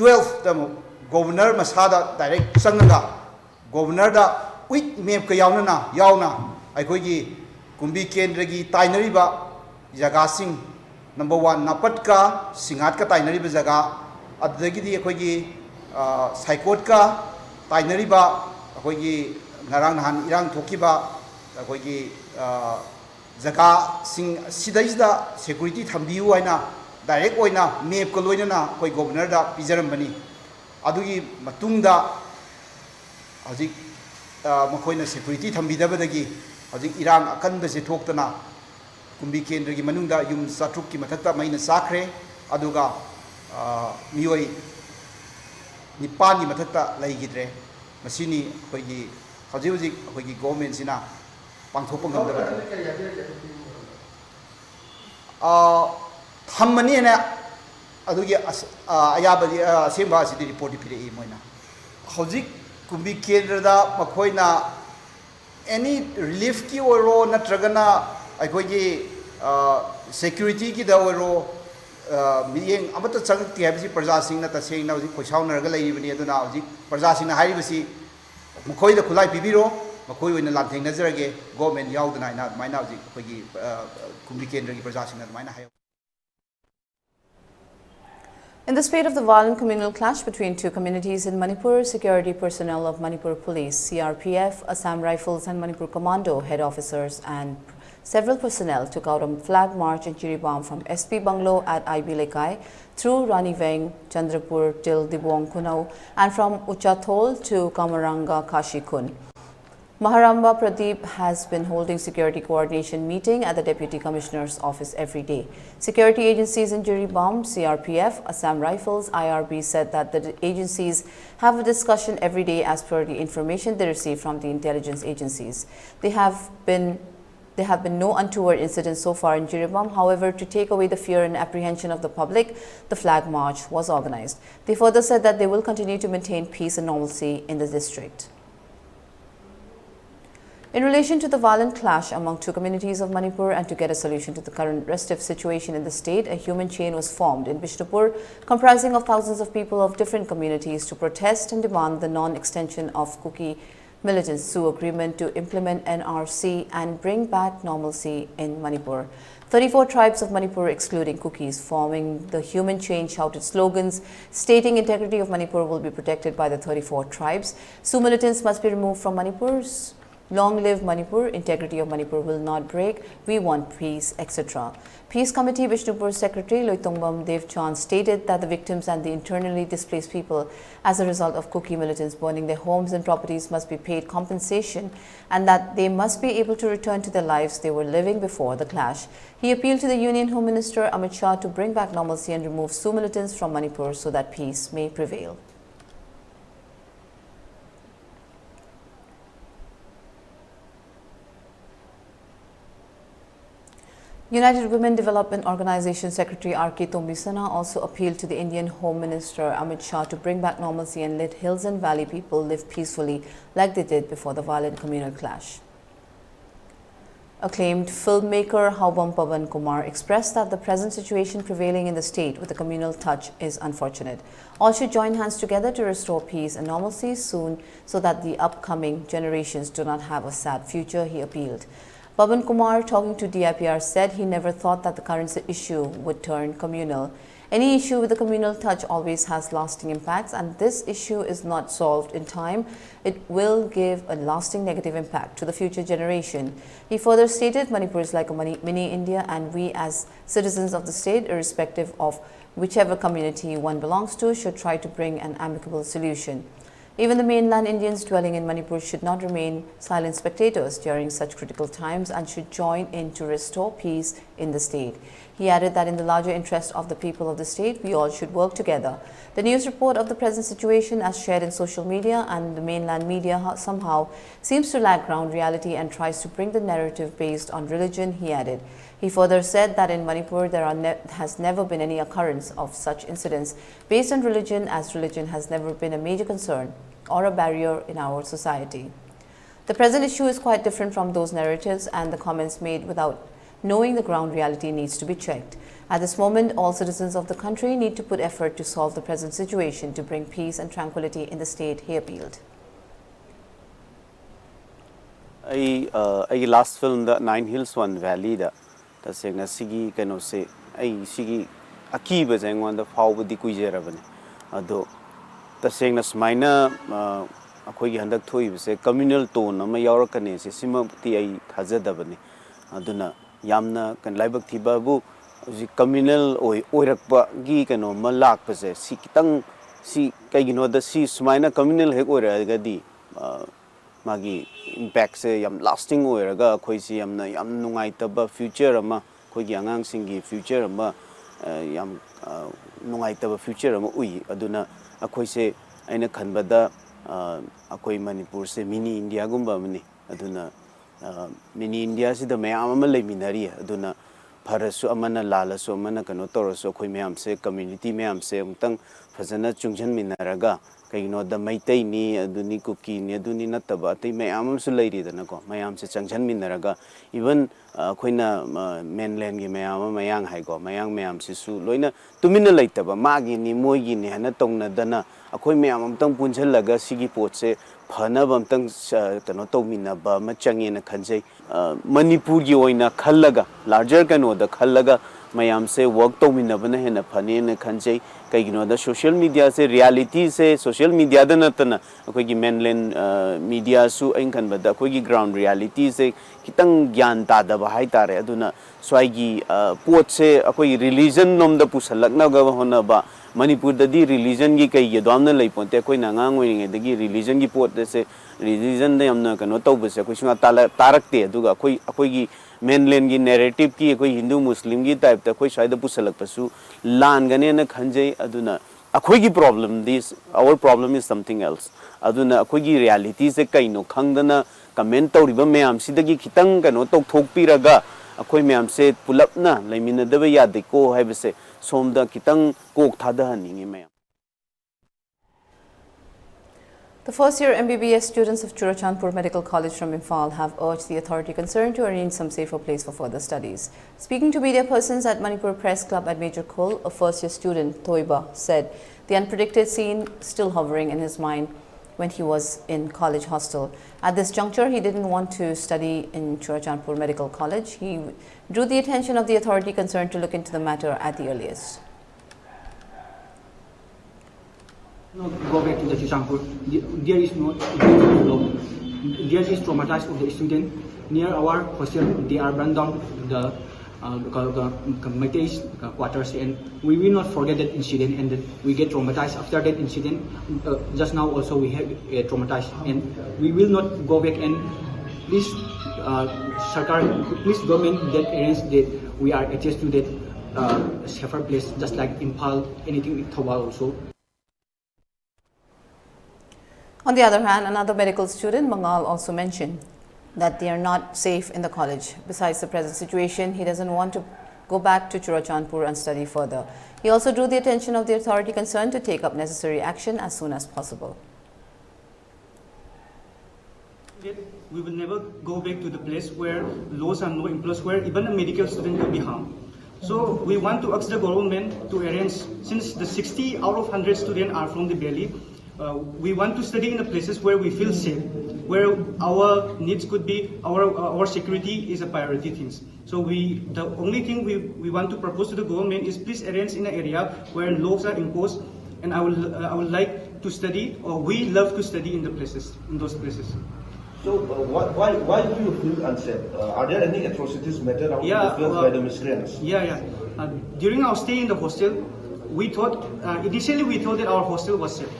Twelfth ꯇ ꯑꯃꯨꯛ Governor ꯃꯁꯥꯗ direct ꯆꯪꯉꯒ Governorꯗ with mapꯀ ꯌꯥꯎꯅꯅ ꯌꯥꯎꯅ ꯑꯩꯈꯣꯏꯒꯤ ꯀꯨꯝꯕꯤ ꯀꯦꯟꯗ꯭ꯔꯒꯤ ꯇꯥꯏꯅꯔꯤꯕ ꯖꯒꯥꯁꯤꯡ, number one ꯅꯥꯄꯠꯀ ꯁꯤꯡꯍꯥꯠꯀ ꯇꯥꯏꯅꯔꯤꯕ ꯖꯒꯥ, ꯑꯗꯨꯗꯒꯤꯗꯤ ꯑꯩꯈꯣꯏꯒꯤ ꯁꯥꯏꯀꯣꯠꯀ ꯇꯥꯏꯅꯔꯤꯕ ꯑꯩꯈꯣꯏꯒꯤ ꯉꯔꯥꯡ ꯅꯍꯥꯟ ꯏꯔꯥꯡ ꯊꯣꯛꯈꯤꯕ ꯑꯩꯈꯣꯏꯒꯤ ꯖꯒꯥꯁꯤꯡ ꯁꯤꯗꯩꯁꯤꯗ security ꯊꯝꯕꯤꯌꯨ ꯍꯥꯏꯅ direct ꯑꯣꯏꯅ mapꯀ ꯂꯣꯏꯅꯅ ꯑꯩꯈꯣꯏ Governorꯗ ꯄꯤꯖꯔꯝꯕꯅꯤ꯫ ꯑꯗꯨꯒꯤ ꯃꯇꯨꯡꯗ ꯍꯧꯖꯤꯛ ꯃꯈꯣꯏꯅ security ꯊꯝꯕꯤꯗꯕꯗꯒꯤ ꯍꯧꯖꯤꯛ ꯏꯔꯥꯡ ꯑꯀꯟꯕꯁꯦ ꯊꯣꯛꯇꯅ ꯀꯨꯝꯕꯤ ꯀꯦꯟꯗ꯭ꯔꯒꯤ ꯃꯅꯨꯡꯗ ꯌꯨꯝ ꯆꯥꯇ꯭ꯔꯨꯛꯀꯤ ꯃꯊꯛꯇ ꯃꯩꯅ ꯆꯥꯛꯈ꯭ꯔꯦ꯫ ꯑꯗꯨꯒ ꯃꯤꯑꯣꯏ ꯅꯤꯄꯥꯟꯒꯤ ꯃꯊꯛꯇ ꯂꯩꯈꯤꯗ꯭ꯔꯦ꯫ ꯃꯁꯤꯅꯤ ꯑꯩꯈꯣꯏꯒꯤ ꯍꯧꯖꯤꯛ ꯍꯧꯖꯤꯛ ꯑꯩꯈꯣꯏꯒꯤ governmentꯁꯤꯅ ꯄꯥꯡꯊꯣꯛꯄ ꯉꯝꯗꯕ꯫ ꯊꯝꯃꯅꯤ ꯍꯥꯏꯅ ꯑꯗꯨꯒꯤ ꯑꯌꯥꯕꯗꯤ ꯑꯁꯦꯡꯕ ꯑꯁꯤꯗꯤ reportꯇꯤ ꯄꯤꯔꯛꯏ ꯃꯣꯏꯅ꯫ ꯍꯧꯖꯤꯛ ꯀꯨꯝꯕꯤ ꯀꯦꯟꯗ꯭ꯔꯗ ꯃꯈꯣꯏꯅ any reliefꯀꯤ ꯑꯣꯏꯔꯣ ꯅꯠꯇ꯭ꯔꯒꯅ ꯑꯩꯈꯣꯏꯒꯤ securityꯒꯤꯗ ꯑꯣꯏꯔꯣ ꯃꯤꯠꯌꯦꯡ ꯑꯃꯠꯇ ꯆꯪꯉꯛꯇꯦ ꯍꯥꯏꯕꯁꯤ ꯄ꯭ꯔꯖꯥꯁꯤꯡꯅ ꯇꯁꯦꯡꯅ ꯍꯧꯖꯤꯛ ꯈꯣꯏꯁꯥꯎꯅꯔꯒ ꯂꯩꯔꯤꯕꯅꯤ꯫ ꯑꯗꯨꯅ ꯍꯧꯖꯤꯛ ꯄ꯭ꯔꯖꯥꯁꯤꯡꯅ ꯍꯥꯏꯔꯤꯕꯁꯤ ꯃꯈꯣꯏꯗ ꯈꯨꯠꯂꯥꯏ ꯄꯤꯕꯤꯔꯣ, ꯃꯈꯣꯏ ꯑꯣꯏꯅ ꯂꯥꯟꯊꯦꯡꯅꯖꯔꯒꯦ, government ꯌꯥꯎꯗꯅ ꯍꯥꯏꯅ ꯑꯗꯨꯃꯥꯏꯅ ꯍꯧꯖꯤꯛ ꯑꯩꯈꯣꯏꯒꯤ ꯀꯨꯝꯕꯤ ꯀꯦꯟꯗ꯭ꯔꯒꯤ ꯄ꯭ꯔꯖꯥꯁꯤꯡꯅ ꯑꯗꯨꯃꯥꯏꯅ ꯍꯥꯏ꯫ In the spate of the violent communal clash between two communities in Manipur, security personnel of Manipur Police, C R P F, Assam Rifles and Manipur Commando head officers and several personnel took out a flag march in Jiribam from S P Bungalow at I B Lekai through Rani Veng, Chandrapur till Dibong Khunou and from Uchathol to Kamaranga Kashi Khun. Maharamba Pradeep has been holding security coordination meeting at the Deputy Commissioner's office every day. Security agencies in Jiribam, C R P F, Assam Rifles, I R B said that the agencies have a discussion every day as per the information they receive from the intelligence agencies. They have been there have been no untoward incidents so far in Jiribam. However, to take away the fear and apprehension of the public, the flag march was organized. They further said that they will continue to maintain peace and normalcy in the district. In relation to the violent clash among two communities of Manipur and to get a solution to the current restive situation in the state, a human chain was formed in Bishnupur, comprising of thousands of people of different communities, to protest and demand the non-extension of Kuki militants' SoO agreement to implement N R C and bring back normalcy in Manipur. Thirty-four tribes of Manipur, excluding Kukis, forming the human chain, shouted slogans stating integrity of Manipur will be protected by the thirty-four tribes. SoO militants must be removed from Manipur. Long live Manipur, integrity of Manipur will not break, we want peace, et cetera. Peace Committee Bishnupur Secretary Loitongbam Devchan stated that the victims and the internally displaced people as a result of Kuki militants burning their homes and properties must be paid compensation and that they must be able to return to the lives they were living before the clash. He appealed to the Union Home Minister Amit Shah to bring back normalcy and remove SoO militants from Manipur so that peace may prevail. United Women Development Organization Secretary R K Tombisana also appealed to the Indian Home Minister Amit Shah to bring back normalcy and let hills and valley people live peacefully like they did before the violent communal clash. Acclaimed filmmaker Haobam Pawan Kumar expressed that the present situation prevailing in the state with a communal touch is unfortunate. All should join hands together to restore peace and normalcy soon so that the upcoming generations do not have a sad future, he appealed. Pawan Kumar, talking to D I P R, said he never thought that the current issue would turn communal Any issue with a communal touch always has lasting impacts, and this issue is not solved in time, it will give a lasting negative impact to the future generation. He further stated, Manipur is like a mini India, and we, as citizens of the state, irrespective of whichever community one belongs to, should try to bring an amicable solution. Even the mainland Indians dwelling in Manipur should not remain silent spectators during such critical times and should join in to restore peace in the state. He added that in the larger interest of the people of the state, we all should work together. The news report of the present situation, as shared in social media and the mainland media, somehow seems to lack ground reality and tries to bring the narrative based on religion, he added. He further said that in Manipur, there ne- has never been any occurrence of such incidents based on religion, as religion has never been a major concern or a barrier in our society. The present issue is quite different from those narratives, and the comments made without knowing the ground reality needs to be checked. At this moment, all citizens of the country need to put effort to solve the present situation to bring peace and tranquility in the state, he appealed. ꯑꯩ ꯑꯩꯒꯤ ꯂꯥꯁ ꯐꯤꯂꯝꯗ Nine Hills One Valleyꯗ ꯇꯁꯦꯡꯅ ꯁꯤꯒꯤ ꯀꯩꯅꯣꯁꯦ, ꯑꯩ ꯁꯤꯒꯤ ꯑꯀꯤꯕꯁꯦ ꯑꯩꯉꯣꯟꯗ ꯐꯥꯎꯕꯗꯤ ꯀꯨꯏꯖꯔꯕꯅꯦ꯫ ꯑꯗꯣ ꯇꯁꯦꯡꯅ ꯁꯨꯃꯥꯏꯅ ꯑꯩꯈꯣꯏꯒꯤ ꯍꯟꯗꯛ ꯊꯣꯛꯏꯕꯁꯦ communal tone ꯑꯃ ꯌꯥꯎꯔꯛꯀꯅꯤ ꯁꯦ, ꯁꯤꯃꯛꯇꯤ ꯑꯩ ꯊꯥꯖꯗꯕꯅꯤ꯫ ꯑꯗꯨꯅ ꯌꯥꯝꯅ ꯂꯥꯏꯕꯛ ꯊꯤꯕꯕꯨ ꯍꯧꯖꯤꯛ communal ꯑꯣꯏ ꯑꯣꯏꯔꯛꯄꯒꯤ ꯀꯩꯅꯣꯝꯃ ꯂꯥꯛꯄꯁꯦ, ꯁꯤ ꯈꯤꯇꯪ, ꯁꯤ ꯀꯩꯒꯤꯅꯣꯗ, ꯁꯤ ꯁꯨꯃꯥꯏꯅ communal ꯍꯦꯛ ꯑꯣꯏꯔꯛꯑꯒꯗꯤ ꯃꯥꯒꯤ impactꯁꯦ ꯌꯥꯝ lasting ꯑꯣꯏꯔꯒ ꯑꯩꯈꯣꯏꯁꯤ ꯌꯥꯝꯅ, ꯌꯥꯝ ꯅꯨꯡꯉꯥꯏꯇꯕ future ꯑꯃ, ꯑꯩꯈꯣꯏꯒꯤ ꯑꯉꯥꯡꯁꯤꯡꯒꯤ future ꯑꯃ ꯌꯥꯝ ꯅꯨꯡꯉꯥꯏꯇꯕ future ꯑꯃ ꯎꯏ꯫ ꯑꯗꯨꯅ ꯑꯩꯈꯣꯏꯁꯦ, ꯑꯩꯅ ꯈꯟꯕꯗ ꯑꯩꯈꯣꯏ ꯃꯅꯤꯄꯨꯔꯁꯦ mini Indiaꯒꯨꯝꯕ ꯑꯃꯅꯤ꯫ ꯑꯗꯨꯅ mini Indiaꯁꯤꯗ ꯃꯌꯥꯝ ꯑꯃ ꯂꯩꯃꯤꯟꯅꯔꯤ꯫ ꯑꯗꯨꯅ ꯐꯔꯁꯨ ꯑꯃꯅ, ꯂꯥꯜꯂꯁꯨ ꯑꯃꯅ, ꯀꯩꯅꯣ ꯇꯧꯔꯁꯨ ꯑꯩꯈꯣꯏ ꯃꯌꯥꯝꯁꯦ, community ꯃꯌꯥꯝꯁꯦ ꯑꯃꯨꯛꯇꯪ ꯐꯖꯅ ꯆꯨꯡꯁꯤꯟꯃꯤꯟꯅꯔꯒ, ꯀꯩꯒꯤꯅꯣꯗ ꯃꯩꯇꯩꯅꯤ, ꯑꯗꯨꯅꯤ, ꯀꯨꯀꯤꯅꯤ, ꯑꯗꯨꯅꯤ ꯅꯠꯇꯕ ꯑꯇꯩ ꯃꯌꯥꯝ ꯑꯃꯁꯨ ꯂꯩꯔꯤꯗꯅꯀꯣ꯫ ꯃꯌꯥꯝꯁꯦ ꯆꯪꯁꯤꯟꯃꯤꯟꯅꯔꯒ, even ꯑꯩꯈꯣꯏꯅ mainlandꯒꯤ ꯃꯌꯥꯝ ꯑꯃ, ꯃꯌꯥꯡ ꯍꯥꯏꯀꯣ, ꯃꯌꯥꯡ ꯃꯌꯥꯝꯁꯤꯁꯨ ꯂꯣꯏꯅ ꯇꯨꯃꯤꯟꯅ ꯂꯩꯇꯕ, ꯃꯥꯒꯤꯅꯤ ꯃꯣꯏꯒꯤꯅꯤ ꯍꯥꯏꯅ ꯇꯧꯅꯗꯅ ꯑꯩꯈꯣꯏ ꯃꯌꯥꯝ ꯑꯃꯨꯛꯇꯪ ꯄꯨꯟꯁꯤꯜꯂꯒ ꯁꯤꯒꯤ ꯄꯣꯠꯁꯦ ꯐꯅꯕ ꯑꯝꯇꯪ ꯀꯩꯅꯣ ꯇꯧꯃꯤꯟꯅꯕ ꯑꯃ ꯆꯪꯉꯦꯅ ꯈꯟꯖꯩ꯫ ꯃꯅꯤꯄꯨꯔꯒꯤ ꯑꯣꯏꯅ ꯈꯜꯂꯒ, larger ꯀꯩꯅꯣꯗ ꯈꯜꯂꯒ ꯃꯌꯥꯝꯁꯦ ꯋꯔꯛ ꯇꯧꯃꯤꯟꯅꯕꯅ ꯍꯦꯟꯅ ꯐꯅꯦꯅ ꯈꯟꯖꯩ꯫ ꯀꯩꯒꯤꯅꯣꯗ ꯁꯣꯁꯤꯌꯦꯜ ꯃꯦꯗꯤꯌꯥꯁꯦ, ꯔꯤꯌꯦꯂꯤꯇꯤꯁꯦ ꯁꯣꯁꯤꯌꯦꯜ ꯃꯦꯗꯤꯌꯥꯗ ꯅꯠꯇꯅ ꯑꯩꯈꯣꯏꯒꯤ ꯃꯦꯟꯂꯦꯟ ꯃꯦꯗꯤꯌꯥꯁꯨ ꯑꯩꯅ ꯈꯟꯕꯗ ꯑꯩꯈꯣꯏꯒꯤ ꯒ꯭ꯔꯥꯎꯟ ꯔꯤꯌꯦꯂꯤꯇꯤꯁꯦ ꯈꯤꯇꯪ ꯒ꯭ꯌꯥꯟ ꯇꯥꯗꯕ ꯍꯥꯏꯇꯥꯔꯦ꯫ ꯑꯗꯨꯅ ꯁ꯭ꯋꯥꯏꯒꯤ ꯄꯣꯠꯁꯦ ꯑꯩꯈꯣꯏꯒꯤ ꯔꯤꯂꯤꯖꯟ ꯂꯣꯝꯗ ꯄꯨꯁꯜꯂꯛꯅꯕ ꯍꯣꯠꯅꯕ, ꯃꯅꯤꯄꯨꯔꯗꯗꯤ ꯔꯤꯂꯤꯖꯟꯒꯤ ꯀꯩꯒꯤ ꯑꯗꯨꯌꯥꯝꯅ ꯂꯩ ꯄꯣꯟꯇꯦ꯫ ꯑꯩꯈꯣꯏꯅ ꯑꯉꯥꯡ ꯑꯣꯏꯔꯤꯉꯩꯗꯒꯤ ꯔꯤꯂꯤꯖꯟꯒꯤ ꯄꯣꯠ ꯑꯁꯦ, ꯔꯤꯂꯤꯖꯟꯗ ꯌꯥꯝꯅ ꯀꯩꯅꯣ ꯇꯧꯕꯁꯦ ꯑꯩꯈꯣꯏ ꯁꯨꯡꯇꯥ ꯇꯥꯔꯛꯇꯦ꯫ ꯑꯗꯨꯒ ꯑꯩꯈꯣꯏ ꯑꯩꯈꯣꯏꯒꯤ ꯃꯦꯟꯂꯦꯟꯒꯤ ꯅꯦꯔꯦꯇꯤꯞꯀꯤ, ꯑꯩꯈꯣꯏ ꯍꯤꯟꯗꯨ ꯃꯨꯁꯂꯤꯝꯒꯤ ꯇꯥꯏꯞꯇ ꯑꯩꯈꯣꯏ ꯁ꯭ꯋꯥꯏꯗ ꯄꯨꯁꯜꯂꯛꯄꯁꯨ ꯂꯥꯟꯒꯅꯦꯅ ꯈꯟꯖꯩ꯫ ꯑꯗꯨꯅ ꯑꯩꯈꯣꯏꯒꯤ ꯄ꯭ꯔꯣꯕ꯭ꯂꯦꯝꯗꯤ, our problem is something else꯫ ꯑꯗꯨꯅ ꯑꯩꯈꯣꯏꯒꯤ ꯔꯤꯌꯦꯂꯤꯇꯤꯁꯦ ꯀꯩꯅꯣ ꯈꯪꯗꯅ ꯀꯃꯦꯟ ꯇꯧꯔꯤꯕ ꯃꯌꯥꯝꯁꯤꯗꯒꯤ ꯈꯤꯇꯪ ꯀꯩꯅꯣ ꯇꯧꯊꯣꯛꯄꯤꯔꯒ ꯑꯩꯈꯣꯏ ꯃꯌꯥꯝꯁꯦ ꯄꯨꯂꯞꯅ ꯂꯩꯃꯤꯟꯅꯗꯕ ꯌꯥꯗꯦꯀꯣ ꯍꯥꯏꯕꯁꯦ ꯁꯣꯝꯗ ꯈꯤꯇꯪ ꯀꯣꯛ ꯊꯥꯗꯍꯟꯅꯤꯡꯉꯤ ꯃꯌꯥꯝ꯫ The first year M B B S students of Churachandpur Medical College from Imphal have urged the authority concerned to arrange some safer place for further studies. Speaking to media persons at Manipur Press Club at Major Khol, a first year student, Thoiba, said the unpredicted scene still hovering in his mind when he was in college hostel. At this juncture, he didn't want to study in Churachandpur Medical College. He drew the attention of the authority concerned to look into the matter at the earliest. Not go back to the Churachandpur. There is no law. There is traumatized of the student. Near our hostel, they are burned down the uh, the, the, the Meitei's uh, quarters, and we will not forget that incident, and that we get traumatized after that incident. Uh, just now also we have uh, traumatized, and we will not go back. And please, uh, Sarkar, please government that arrange that we are attached to that uh, safer place, just like Imphal, anything in Thoubal also. On the other hand, another medical student, Mangal, also mentioned that they are not safe in the college. Besides the present situation, he doesn't want to go back to Churachandpur and study further. He also drew the attention of the authority concerned to take up necessary action as soon as possible. We will never go back to the place where laws are no employees, where even a medical student could be harmed. So we want to ask the government to arrange, since the sixty out of hundred students are from the valley, Uh, we want to study in the places where we feel safe, where our needs could be, our our security is a priority things. So we, the only thing we, we want to propose to the government is please arrange in an area where laws are imposed, and I will uh, I would like to study, or we love to study in the places, in those places. So uh, why, why, why do you feel unsafe? Uh, are there any atrocities meted out in Yeah, the fields uh, by the miscreants? Yeah, yeah. Uh, during our stay in the hostel, we thought uh, initially we thought that our hostel was safe,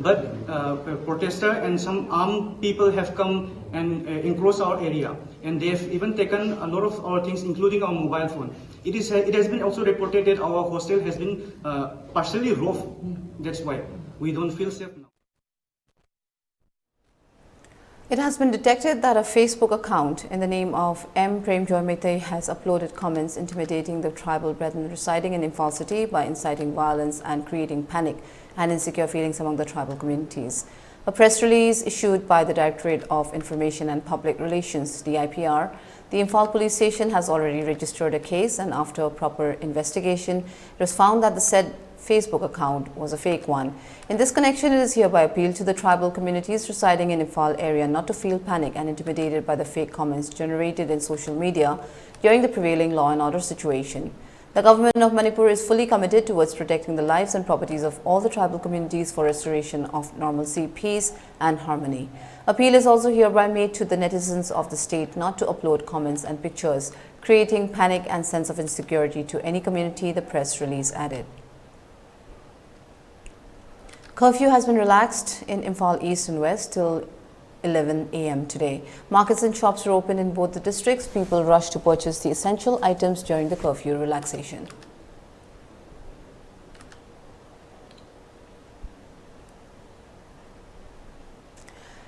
but uh, a protester and some armed people have come and uh, encroached our area, and they've even taken a lot of our things, including our mobile phone. It is uh, it has been also reported that our hostel has been uh, partially robbed. That's why we don't feel safe now. It has been detected that a Facebook account in the name of M Premjoy Meitei has uploaded comments intimidating the tribal brethren residing in Imphal city by inciting violence and creating panic and insecure feelings among the tribal communities. A press release issued by the Directorate of Information and Public Relations, D I P R, the Imphal police station has already registered a case, and after a proper investigation, it was found that the said Facebook account was a fake one. In this connection, it is hereby appealed to the tribal communities residing in Imphal area not to feel panic and intimidated by the fake comments generated in social media during the prevailing law and order situation. The government of Manipur is fully committed towards protecting the lives and properties of all the tribal communities for restoration of normalcy, peace, and harmony. Appeal is also hereby made to the netizens of the state not to upload comments and pictures creating panic and sense of insecurity to any community, the press release added. Curfew has been relaxed in Imphal East and West till eleven a m today. Markets and shops were open in both the districts. People rushed to purchase the essential items during the curfew relaxation.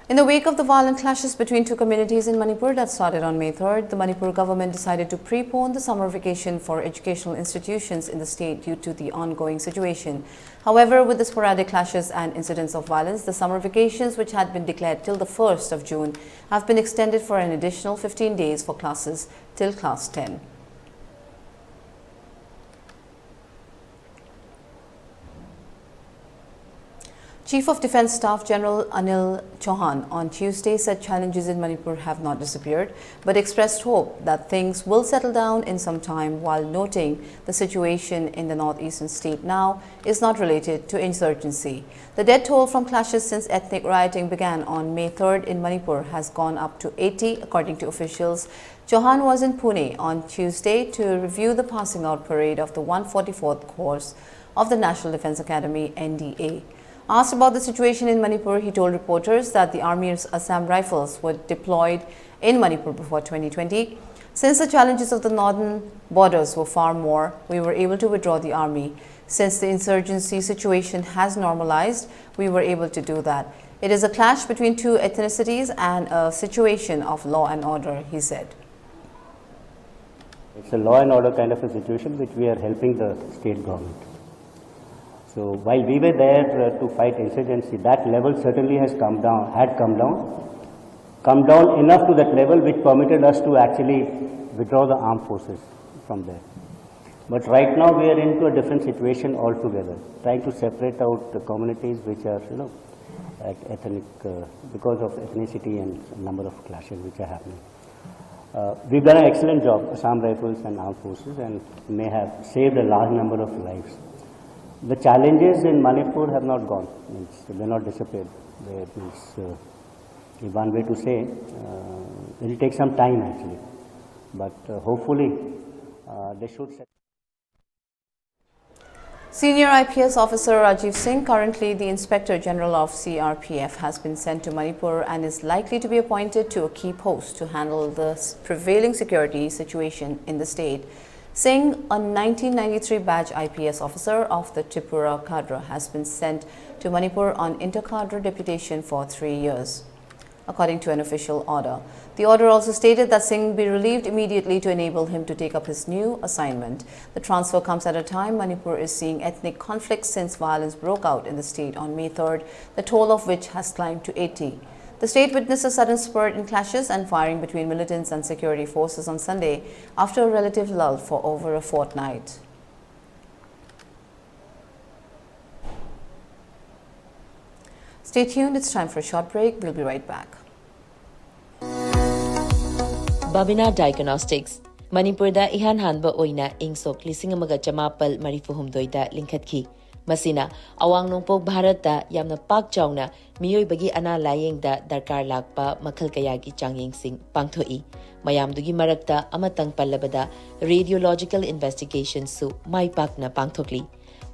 In the wake of the violent clashes between two communities in Manipur that started on May third, the Manipur government decided to prepone the summer vacation for educational institutions in the state due to the ongoing situation. However, with the sporadic clashes and incidents of violence, the summer vacations, which had been declared till the first of June, have been extended for an additional fifteen days for classes till class ten. Chief of Defence Staff General Anil Chauhan on Tuesday said challenges in Manipur have not disappeared, but expressed hope that things will settle down in some time, while noting the situation in the northeastern state now is not related to insurgency. The death toll from clashes since ethnic rioting began on May third in Manipur has gone up to eighty, according to officials. Chauhan was in Pune on Tuesday to review the passing out parade of the one forty-fourth course of the National Defence Academy, N D A. Asked about the situation in Manipur, he told reporters that the Army's Assam Rifles were deployed in Manipur before twenty twenty. Since the challenges of the northern borders were far more, we were able to withdraw the army. Since the insurgency situation has normalized, we were able to do that. It is a clash between two ethnicities and a situation of law and order, he said. It's a law and order kind of a situation which we are helping the state government. So while we were there uh, to fight insurgency, that level certainly has come down, had come down, come down enough to that level which permitted us to actually withdraw the armed forces from there. But right now we are into a different situation altogether, trying to separate out the communities which are, you know, at ethnic, uh, because of ethnicity and number of clashes which are happening. Uh, we've done an excellent job, Assam Rifles and armed forces, and may have saved a large number of lives. The challenges in Manipur have not gone. Means, they're not disappeared. They, means, uh, one way to say, uh, it'll take some time actually. But uh, hopefully, uh, they should set Senior I P S officer Rajiv Singh, currently the Inspector General of C R P F, has been sent to Manipur and is likely to be appointed to a key post to handle the s- prevailing security situation in the state. Singh, a nineteen ninety-three batch I P S officer of the Tripura cadre, has been sent to Manipur on inter-cadre deputation for three years, according to an official order. The order also stated that Singh be relieved immediately to enable him to take up his new assignment. The transfer comes at a time Manipur is seeing ethnic conflict since violence broke out in the state on May third, the toll of which has climbed to eighty. The state witnessed a sudden spurt in clashes and firing between militants and security forces on Sunday after a relative lull for over a fortnight. Stay tuned, it's time for a short break. We'll be right back. Babina Diagnostics, ꯃꯅꯤꯄꯨꯔꯗ ꯏꯍꯥꯟ ꯍꯥꯟꯕ ꯑꯣꯏꯅ ꯏꯪ ꯁꯣꯛ ꯂꯤꯁꯤꯡ ꯑꯃꯒ ꯆꯃꯥꯄꯜ ꯃꯔꯤꯐꯨ ꯍꯨꯝꯗꯣꯏꯗ ꯂꯤꯡꯈꯠꯈꯤ꯫ ꯃꯁꯤꯅ ꯑꯋꯥꯡ ꯅꯣꯡꯄꯣꯛ ꯚꯥꯔꯠꯇ ꯌꯥꯝꯅ ꯄꯥꯛ ꯆꯥꯎꯅ ꯃꯤꯑꯣꯏꯕꯒꯤ ꯑꯅꯥ ꯂꯥꯌꯦꯡꯗ ꯗꯔꯀꯥꯔ ꯂꯥꯛꯄ ꯃꯈꯜ ꯀꯌꯥꯒꯤ ꯆꯥꯡꯌꯦꯡꯁꯤꯡ ꯄꯥꯡꯊꯣꯛꯏ꯫ ꯃꯌꯥꯝꯗꯨꯒꯤ ꯃꯔꯛꯇ ꯑꯃꯇꯪ ꯄꯜꯂꯕꯗ, radiological investigationꯁꯨ ꯃꯥꯏ ꯄꯥꯛꯅ ꯄꯥꯡꯊꯣꯛꯂꯤ꯫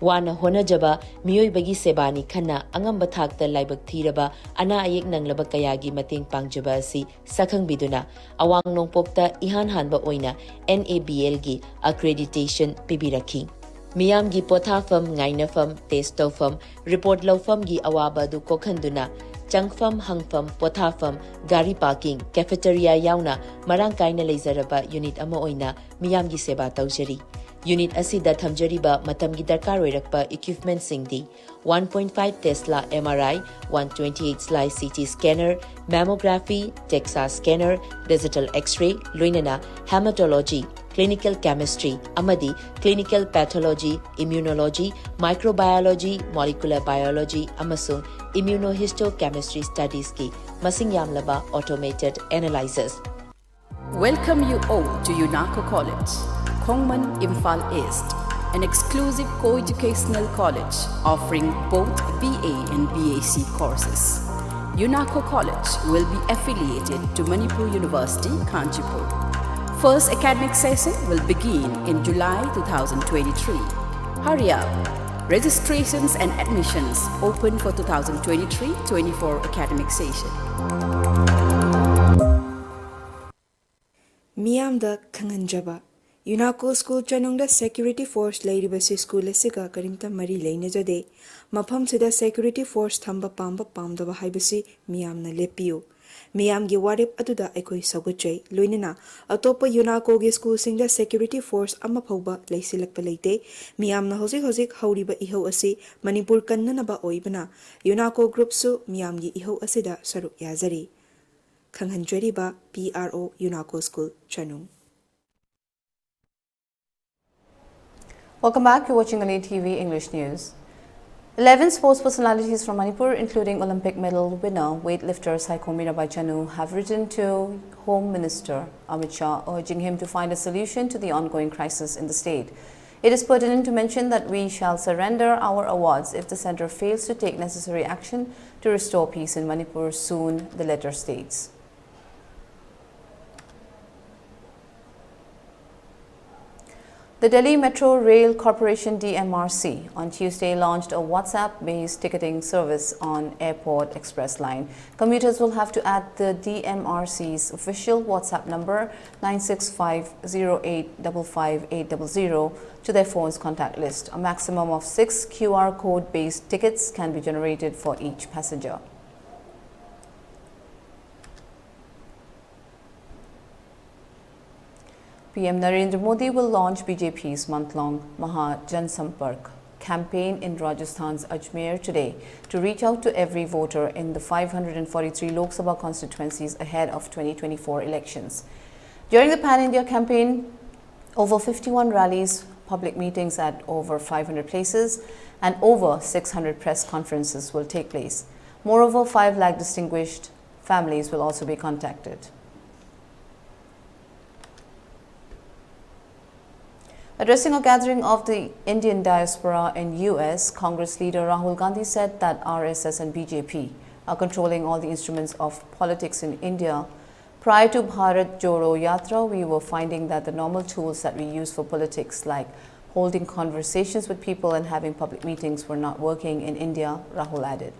ꯋꯥꯅ ꯍꯣꯠꯅꯖꯕ ꯃꯤꯑꯣꯏꯕꯒꯤ ꯁꯦꯕꯥꯅꯤ ꯈꯟꯅ ꯑꯉꯝꯕ ꯊꯥꯛꯇ ꯂꯥꯏꯕꯛ ꯊꯤꯔꯕ ꯑꯅꯥ ꯑꯌꯦꯛ ꯅꯪꯂꯕ ꯀꯌꯥꯒꯤ ꯃꯇꯦꯡ ꯄꯥꯡꯖꯕ ꯑꯁꯤ ꯁꯛꯈꯪꯕꯤꯗꯨꯅ ꯑꯋꯥꯡ ꯅꯣꯡꯄꯣꯛꯇ ꯏꯍꯥꯟ ꯍꯥꯟꯕ ꯑꯣꯏꯅ NABLꯒꯤ accreditation ꯄꯤꯕꯤꯔꯛꯈꯤ꯫ ꯃꯤꯌꯥꯝꯒꯤ ꯄꯣꯊꯥꯐꯝ, ꯉꯥꯏꯅꯐꯝ, test ꯇꯧꯐꯝ, report ꯂꯧꯐꯝꯒꯤ ꯑꯋꯥꯕ ꯑꯗꯨ ꯀꯣꯛꯍꯟꯗꯨꯅ ꯆꯪꯐꯝ, ꯍꯪꯐꯝ, ꯄꯣꯊꯥꯐꯝ, ꯒꯥꯔꯤ parking, cafeteria ꯌꯥꯎꯅ ꯃꯔꯥꯡ ꯀꯥꯏꯅ ꯂꯩꯖꯔꯕ unit ꯑꯃ ꯑꯣꯏꯅ ꯃꯤꯌꯥꯝꯒꯤ ꯁꯦꯕꯥ ꯇꯧꯖꯔꯤ꯫ Unit ꯑꯁꯤꯗ ꯊꯝꯖꯔꯤꯕ ꯃꯇꯝꯒꯤ ꯗꯔꯀꯥꯔ ꯑꯣꯏꯔꯛꯄ equipmentꯁꯤꯡꯗꯤ one point five Tesla MRI, one twenty-eight slice CT scanner, mammography, DEXA scanner, digital X-ray, ꯂꯣꯏꯅꯅ hematology, clinical chemistry ꯑꯃꯗꯤ clinical pathology, immunology, microbiology, molecular biology ꯑꯃꯁꯨꯡ immunohistochemistry studiesꯀꯤ ꯃꯁꯤꯡ ꯌꯥꯝꯂꯕ automated analyzers꯫ Welcome you all to UNACO College, Khongman, Imphal East, an exclusive co-educational college offering both BA and BAc courses. UNACO College will be affiliated to Manipur University, Kanchipur. First academic session will begin in July two thousand twenty-three. Hurry up! Registrations and admissions open for two thousand twenty-three twenty-four academic session. ꯃꯤꯌꯥꯝꯗ ꯈꯪꯍꯟꯖꯕ꯫ UNACO school ꯆꯅꯨꯡꯗ security force ꯂꯩꯔꯤꯕꯁꯤ school ꯑꯁꯤꯒ ꯀꯔꯤꯝꯇ ꯃꯔꯤ ꯂꯩꯅꯖꯗꯦ꯫ ꯃꯐꯝꯁꯤꯗ security force ꯊꯝꯕ ꯄꯥꯝꯕ ꯄꯥꯝꯗꯕ ꯍꯥꯏꯕꯁꯤ ꯃꯤꯌꯥꯝꯅ ꯂꯦꯞꯄꯤꯌꯨ꯫ ꯃꯤꯌꯥꯝꯒꯤ ꯋꯥꯔꯦꯞ ꯑꯗꯨꯗ ꯑꯩꯈꯣꯏ ꯁꯧꯒꯠꯆꯩ꯫ ꯂꯣꯏꯅꯅ ꯑꯇꯣꯞꯄ UNACOꯒꯤ schoolꯁꯤꯡꯗ security force ꯑꯃ ꯐꯥꯎꯕ ꯂꯩꯁꯤꯜꯂꯛꯄ ꯂꯩꯇꯦ꯫ ꯃꯤꯌꯥꯝꯅ ꯍꯧꯖꯤꯛ ꯍꯧꯖꯤꯛ ꯍꯧꯔꯤꯕ ꯏꯍꯧ ꯑꯁꯤ ꯃꯅꯤꯄꯨꯔ ꯀꯟꯅꯅꯕ ꯑꯣꯏꯕꯅ UNACO groupꯁꯨ ꯃꯤꯌꯥꯝꯒꯤ ꯏꯍꯧ ꯑꯁꯤꯗ ꯁꯔꯨꯛ ꯌꯥꯖꯔꯤ꯫ ꯈꯪꯍꯟꯖꯔꯤꯕ, PRO, UNACO school, ꯆꯅꯨꯡ꯫ Welcome back. You're watching Elite TV English News. Eleven sports personalities from Manipur, including Olympic medal winner weightlifter Saikho Mirabai Chanu, have written to Home Minister Amit Shah, urging him to find a solution to the ongoing crisis in the state. It is pertinent to mention that we shall surrender our awards if the centre fails to take necessary action to restore peace in Manipur soon, the letter states. The Delhi Metro Rail Corporation, D M R C, on Tuesday launched a WhatsApp-based ticketing service on Airport Express Line. Commuters will have to add the D M R C's official WhatsApp number, nine six five zero eight double five eight double zero, to their phone's contact list. A maximum of six Q R code-based tickets can be generated for each passenger. P M Narendra Modi will launch B J P's month-long Maha Jansampark campaign in Rajasthan's Ajmer today to reach out to every voter in the five hundred and forty-three Lok Sabha constituencies ahead of twenty twenty-four elections. During the pan-India campaign, over fifty-one rallies, public meetings at over five hundred places, and over six hundred press conferences will take place. Moreover, five lakh distinguished families will also be contacted. Addressing a gathering of the Indian diaspora in U S, Congress leader Rahul Gandhi said that R S S and B J P are controlling all the instruments of politics in India. Prior to Bharat Jodo Yatra, we were finding that the normal tools that we use for politics, like holding conversations with people and having public meetings, were not working in India, Rahul added.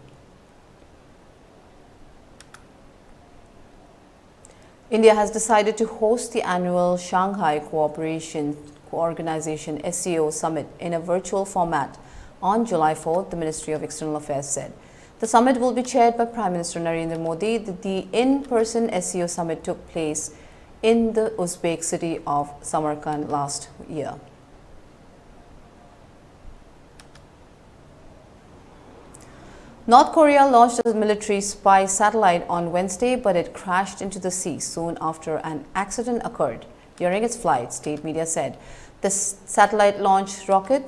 India has decided to host the annual Shanghai Cooperation Organization, S C O, Summit in a virtual format on July fourth, the Ministry of External Affairs said. The summit will be chaired by Prime Minister Narendra Modi. The, the in-person S C O summit took place in the Uzbek city of Samarkand last year. North Korea launched a military spy satellite on Wednesday, but it crashed into the sea soon after an accident occurred during its flight, state media said. The s- satellite launched rocket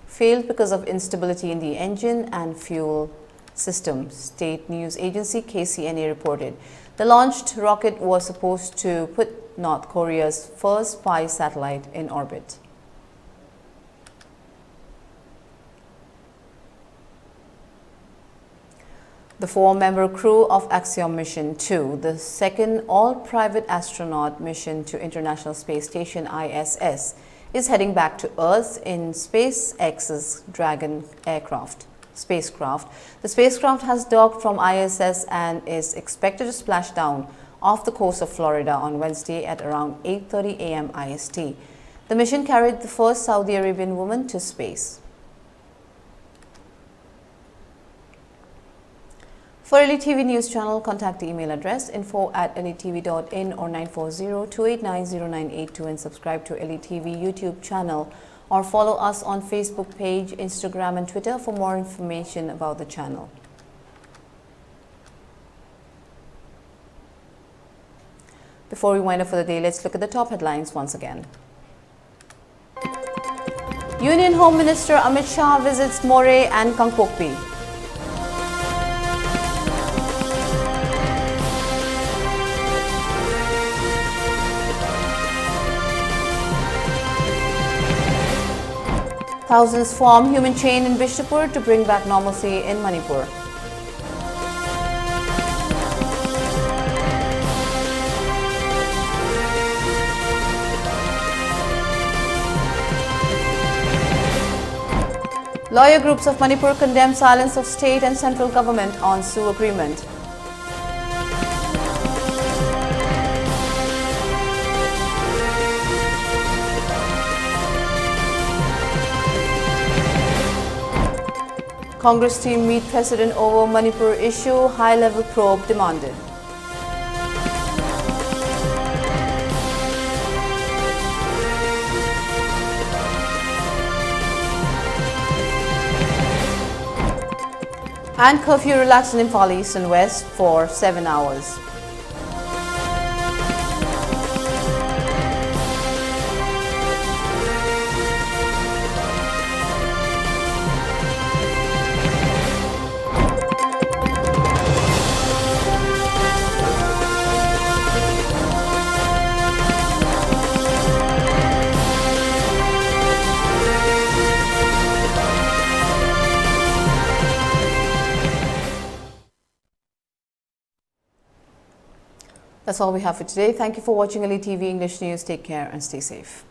failed because of instability in the engine and fuel system, state news agency K C N A reported. The launched rocket was supposed to put North Korea's first spy satellite in orbit. The four member crew of Axiom Mission two, the second all private astronaut mission to International Space Station I S S, is heading back to Earth in SpaceX's Dragon aircraft, spacecraft. The spacecraft has docked from I S S and is expected to splash down off the coast of Florida on Wednesday at around eight thirty a m I S T. The mission carried the first Saudi Arabian woman to space. For L E T V News Channel, contact the email address info at L E T V dot in or nine four zero, two eight nine, zero nine eight two and subscribe to L E T V YouTube channel or follow us on Facebook page, Instagram and Twitter for more information about the channel. Before we wind up for the day, let's look at the top headlines once again. Union Home Minister Amit Shah visits Moreh and Kangpokpi. Thousands form human chain in Bishnupur to bring back normalcy in Manipur. Lawyer groups of Manipur condemn silence of state and central government on zoo agreement. Congress team meet president over Manipur issue, high-level probe demanded. And curfew relaxed in Imphal East and West for seven hours. That's all we have for today. Thank you for watching Elite T V English News. Take care and stay safe.